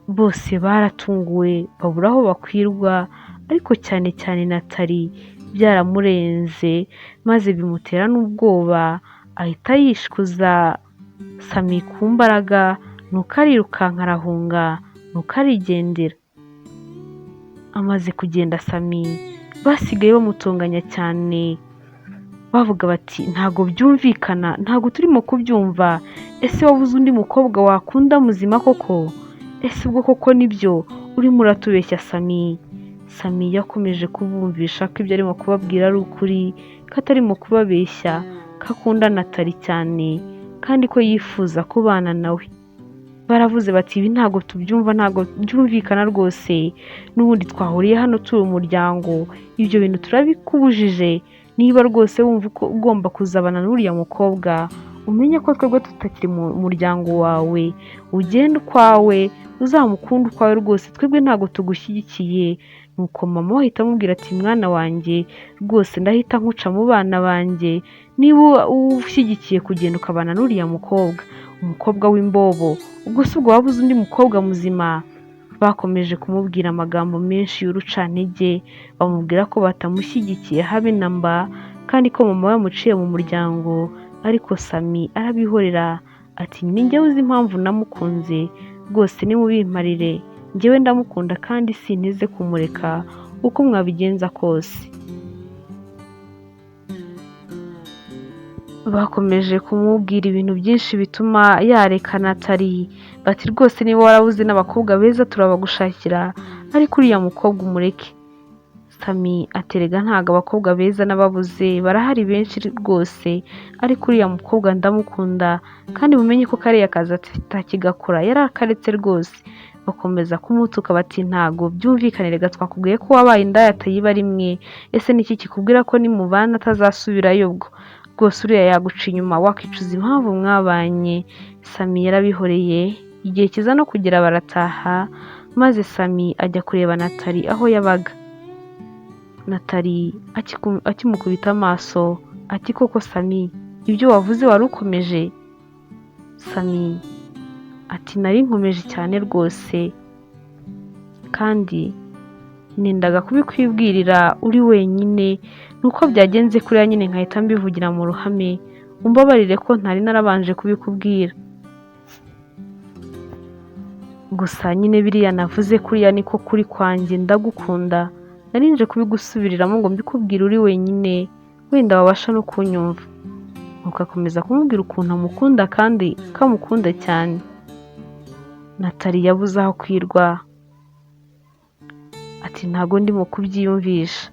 Bose baratunguwe babura aho bakwirwa, ariko cyane cyane Natali byaramurenze maze bimutera n'ubwoba, ahita yishikuza Sami ku mbaraga, nuko arirukanka arahunga, nuko arigendera. Amaze kugenda Sami basigaye bamutonganya cyane, bavuga bati ntabwo byumvikana, ntabwo turimo kubyumva, ese wabuze undi mukobwa wakunda muzima koko? Ese ubwo koko nibyo urimo uratubeshya Sami? Sami yakomeje kubumvisha ko ibyo arimo kubabwira ari ukuri, ko atarimo kubabeshya, ko akunda Natali cyane kandi ko yifuza kubana nawe. Baravuze bati ibi ntabwo tubyumva, ntabwo byumvikana rwose, n'ubundi twahuriye hano turi umuryango, ibyo bintu turabikubujije, niba rwose wumva ko ugomba kuzabana n'uriya mukobwa, umenye ko twebwe tutakiri mu muryango wawe, ugende ukwawe, uzamukunde ukwawe rwose, twebwe ntabwo tugushyigikiye. Nuko mama we ahita amubwira ati mwana wanjye rwose ndahita nkuca mu bana banjye, niba ushyigikiye kugenda ukabana n'uriya mukobwa, umukobwa w'imbobo, ubwo si ubwo wabuze undi mukobwa muzima? Bakomeje kumubwira amagambo menshi y'urucantege, bamubwira ko batamushyigikiye habe na mba, kandi ko mama we yamuciye mu muryango, ariko Sami arabihorera ati ni njyewe uzi impamvu namukunze, rwose nimubimparire, njyewe ndamukunda kandi sinteze kumureka uko mwabigenza kose. Bakomeje kumubwira ibintu byinshi bituma yareka Natali, bati rwose niba warabuze n'abakobwa beza turabagushakira, ariko uriya mukobwa umureke. Sami aterega ntabwo abakobwa beza n'ababuze barahari benshi rwose, ariko uriya mukobwa ndamukunda kandi mumenye ko kariya kazi atakigakora, yari akaretse rwose. Bakomeza kumutuka bati ntago byumvikane, rega twakubwiye ko wabaye indaya atayiba rimwe, ese niki kikubwira ko nimubana atazasubirayo ubwo? Rwose uriya yaguca inyuma wakicuza impamvu mwabanye. Sami yarabihoreye, igihe kiza no kugera barataha, maze Sami ajya kureba Natali aho yabaga. Natali akimukubita amaso ati koko Sami ibyo wavuze wari ukomeje? Sami ati nari nkomeje cyane rwose, kandi nendaga kubikwibwirira uri wenyine, nuko byagenze kuriya nyine nkahita mbivugira mu ruhame, umbabarire ko ntari narabanje kubikubwira. Gusa nyine biriya navuze kuriya niko kuri kwanjye, ndagukunda Nari nje kubigusubiriramo ngo mbikubwire uri wenyine, wenda wabasha no kunyumva." Nuko akomeza kumubwira ukuntu amukunda kandi ko amukunda cyane. Natali yabuze aho akwirwa, ati: "Ntago ndimo kubyiyumvisha."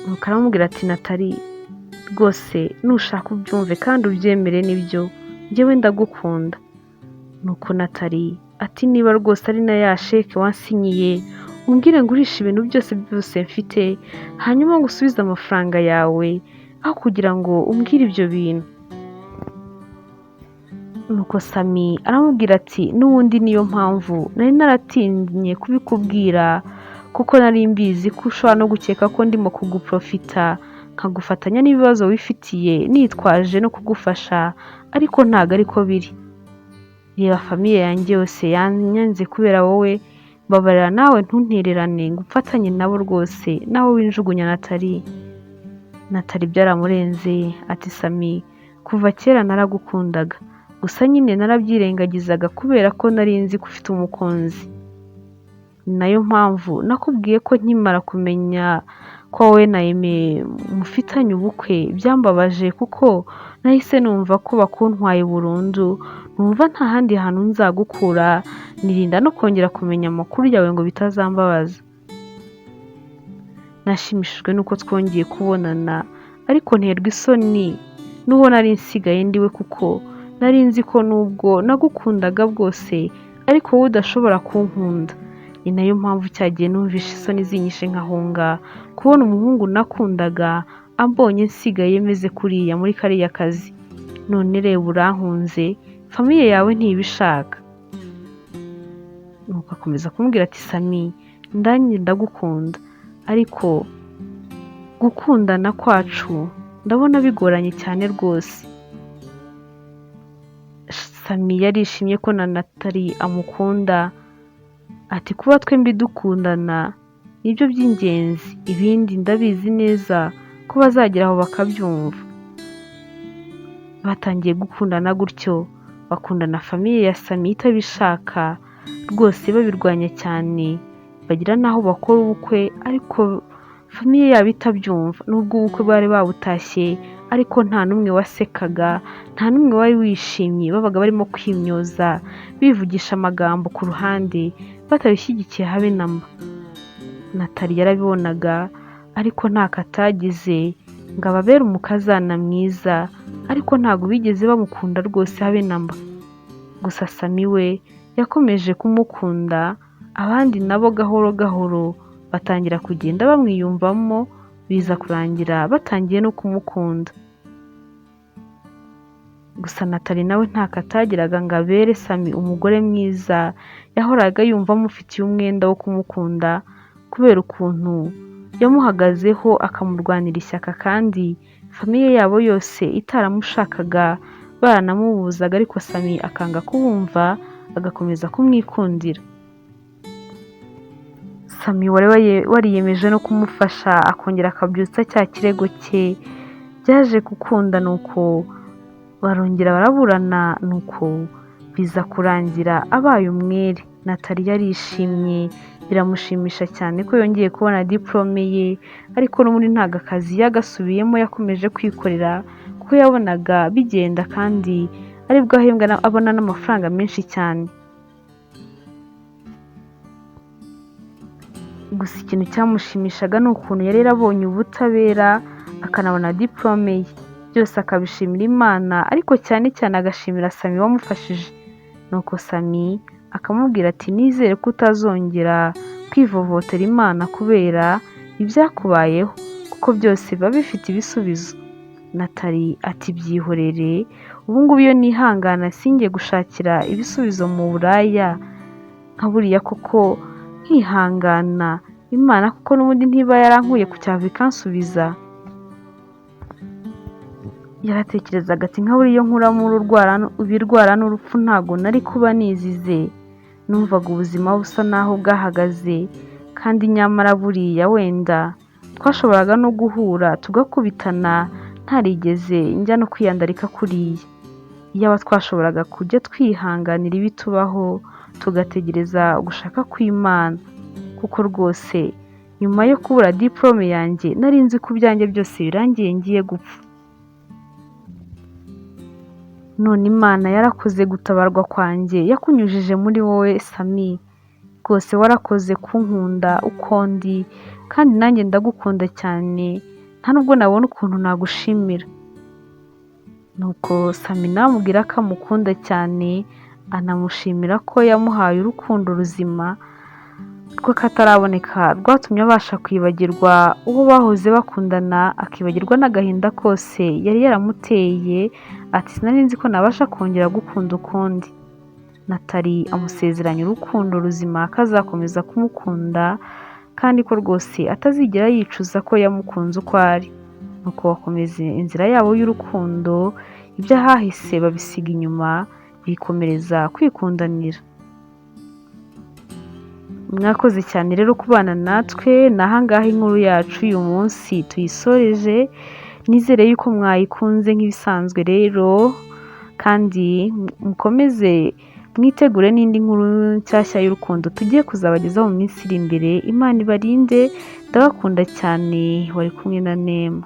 Nuko aramubwira ati: "Natali, rwose nushaka ubyumve kandi ubyemere, nibyo, njyewe ndagukunda." Nuko Natali ati: "Niba rwose ari na ya sheke wansinyiye, umbwire ngurishe ibintu byose byose mfite, hanyuma ngo usubize amafaranga yawe, aho kugira ngo umbwire ibyo bintu." Nuko Sami aramubwira ati: "N'ubundi niyo mpamvu nari naratinye kubikubwira, kuko nari mbizi ko ushobora no gukeka ko ndimo kuguprofita, nkagufatanya n'ibibazo wifitiye nitwaje no kugufasha, ariko ntabwo ariko biri. Reba famille yanjye yose yanyanze kubera wowe. Mbabarira nawe ntuntererane ngo umfatanye nabo rwose, nawe winjugunya." Natali, Natali byaramurenze, ati: "Sami, kuva kera naragukundaga, gusa nyine narabyirengagizaga kubera ko nari nzi ko ufite umukunzi. Ni nayo mpamvu nakubwiye ko nkimara kumenya ko wowe na Aime mufitanye ubukwe byambabaje, kuko nahise numva ko bakuntwaye burundu, numva nta handi hantu nzagukura, nirinda no kongera kumenya amakuru yawe ngo bitazambabaza. Nashimishijwe n'uko twongeye kubonana, ariko nterwa isoni n'uwo nari nsigaye ndiwe, kuko nari nzi ko nubwo nagukundaga bwose ariko wowe udashobora kunkunda. Ni nayo mpamvu cyagiye numvishe isoni zinyishe nkahunga kubona umuhungu nakundaga ambonye nsigaye meze kuriya muri kariya kazi. None reba urankunze, famille yawe ntibishaka." Nuko akomeza kumubwira ati: "Sami, ndanjye ndagukunda, ariko gukundana kwacu ndabona bigoranye cyane rwose." Sami yarishimye ko na Natali amukunda, ati: "Kuba twembi dukundana nibyo by'ingenzi, ibindi ndabizi neza ko bazagera aho bakabyumva." Batangiye gukundana gutyo, bakundana famille ya Sami itabishaka rwose, babirwanya cyane, bagira n'aho bakora ubukwe ariko famille yabo itabyumva. Nubwo ubukwe bari babutashye, ariko nta n'umwe wasekaga, nta n'umwe wari wishimye. Babaga barimo kwimyoza, bivugisha amagambo ku ruhande, batabishyigikiye habe na mba. Natali yarabibonaga, ariko ntako atagize ngo ababere umukazana mwiza, ariko ntabwo bigeze bamukunda rwose habe na mba. Gusa Sami we yakomeje kumukunda, abandi nabo gahoro gahoro batangira kugenda bamwiyumvamo, biza kurangira batangiye no kumukunda. Gusa Natali nawe ntako atagiraga ngo abere Sami umugore mwiza, yahoraga yumva amufitiye umwenda wo kumukunda kubera ukuntu yamuhagazeho akamurwanira ishyaka, kandi famille yabo yose itaramushakaga, baranamubuzaga, ariko Sami akanga kubumva agakomeza kumwikundira. Sami wari wariyemeje no kumufasha akongera akabyutsa cya kirego cye, byaje gukunda, nuko barongera baraburana, nuko biza kurangira abaye umwere. Natali yarishimye, biramushimisha cyane ko yongeye kubona diplôme ye, ariko n'ubundi ntabwo akazi yagasubiyemo, yakomeje kwikorera kuko yabonaga bigenda kandi aribwo ahembwa abona n'amafaranga menshi cyane. Gusa ikintu cyamushimishaga ni ukuntu yari yarabonye ubutabera akanabona diplôme ye, byose akabishimira Imana, ariko cyane cyane agashimira Sami wamufashije. Nuko Sami akamubwira ati: "Nizere ko utazongera kwivovotera Imana kubera ibyakubayeho, kuko byose biba bifite ibisubizo." Natali ati: "Byihorere, ubu ngubu iyo nihangana sinjye gushakira ibisubizo mu buraya nka buriya koko, nkihangana, Imana kuko n'ubundi ntiba yarankuye ku cyavu ikansubiza." Yaratekerezaga ati: "Nka buriya iyo nkuramo ibirwara n'urupfu ntabwo nari kuba nizize. Numvaga ubuzima busa naho bwahagaze, kandi nyamara buriya wenda twashoboraga no guhura tugakubitana ntarigeze njya no kwiyandarika kuriya. Iyaba twashoboraga kujya twihanganira ibitubaho, tugategereza gushaka kw'Imana." Kuko rwose nyuma yo kubura diporome yanjye nari nzi ko ibyanjye byose birangiye ngiye gupfa. None Imana yarakoze gutabarwa kwanjye yakunyujije muri wowe Sami, rwose warakoze kunkunda uko ndi kandi nanjye ndagukunda cyane, nta nubwo nabona ukuntu nagushimira. Nuko Sami nawe amubwira ko amukunda cyane, anamushimira ko yamuhaye urukundo ruzima rw'akataraboneka rwatumye abasha kwibagirwa uwo bahoze bakundana, akibagirwa n'agahinda kose yari yaramuteye, ati sinari nzi ko nabasha kongera gukunda ukundi. Natali amusezeranya urukundo ruzima ko azakomeza kumukunda kandi ko rwose atazigera yicuza ko yamukunze uko ari. Nuko bakomeza inzira yabo y'urukundo, iby'ahahise babisiga inyuma, bikomereza kwikundanira. Mwakoze cyane rero kubana natwe, ni ahangaha inkuru yacu y'uyu munsi tuyisoreje, nizere yuko mwayikunze nk'ibisanzwe rero, kandi mukomeze mwitegure n'indi nkuru nshyashya y'urukundo tugiye kuzabagezaho mu minsi iri imbere. Imana ibarinde, ndabakunda cyane, wari kumwe na Nema.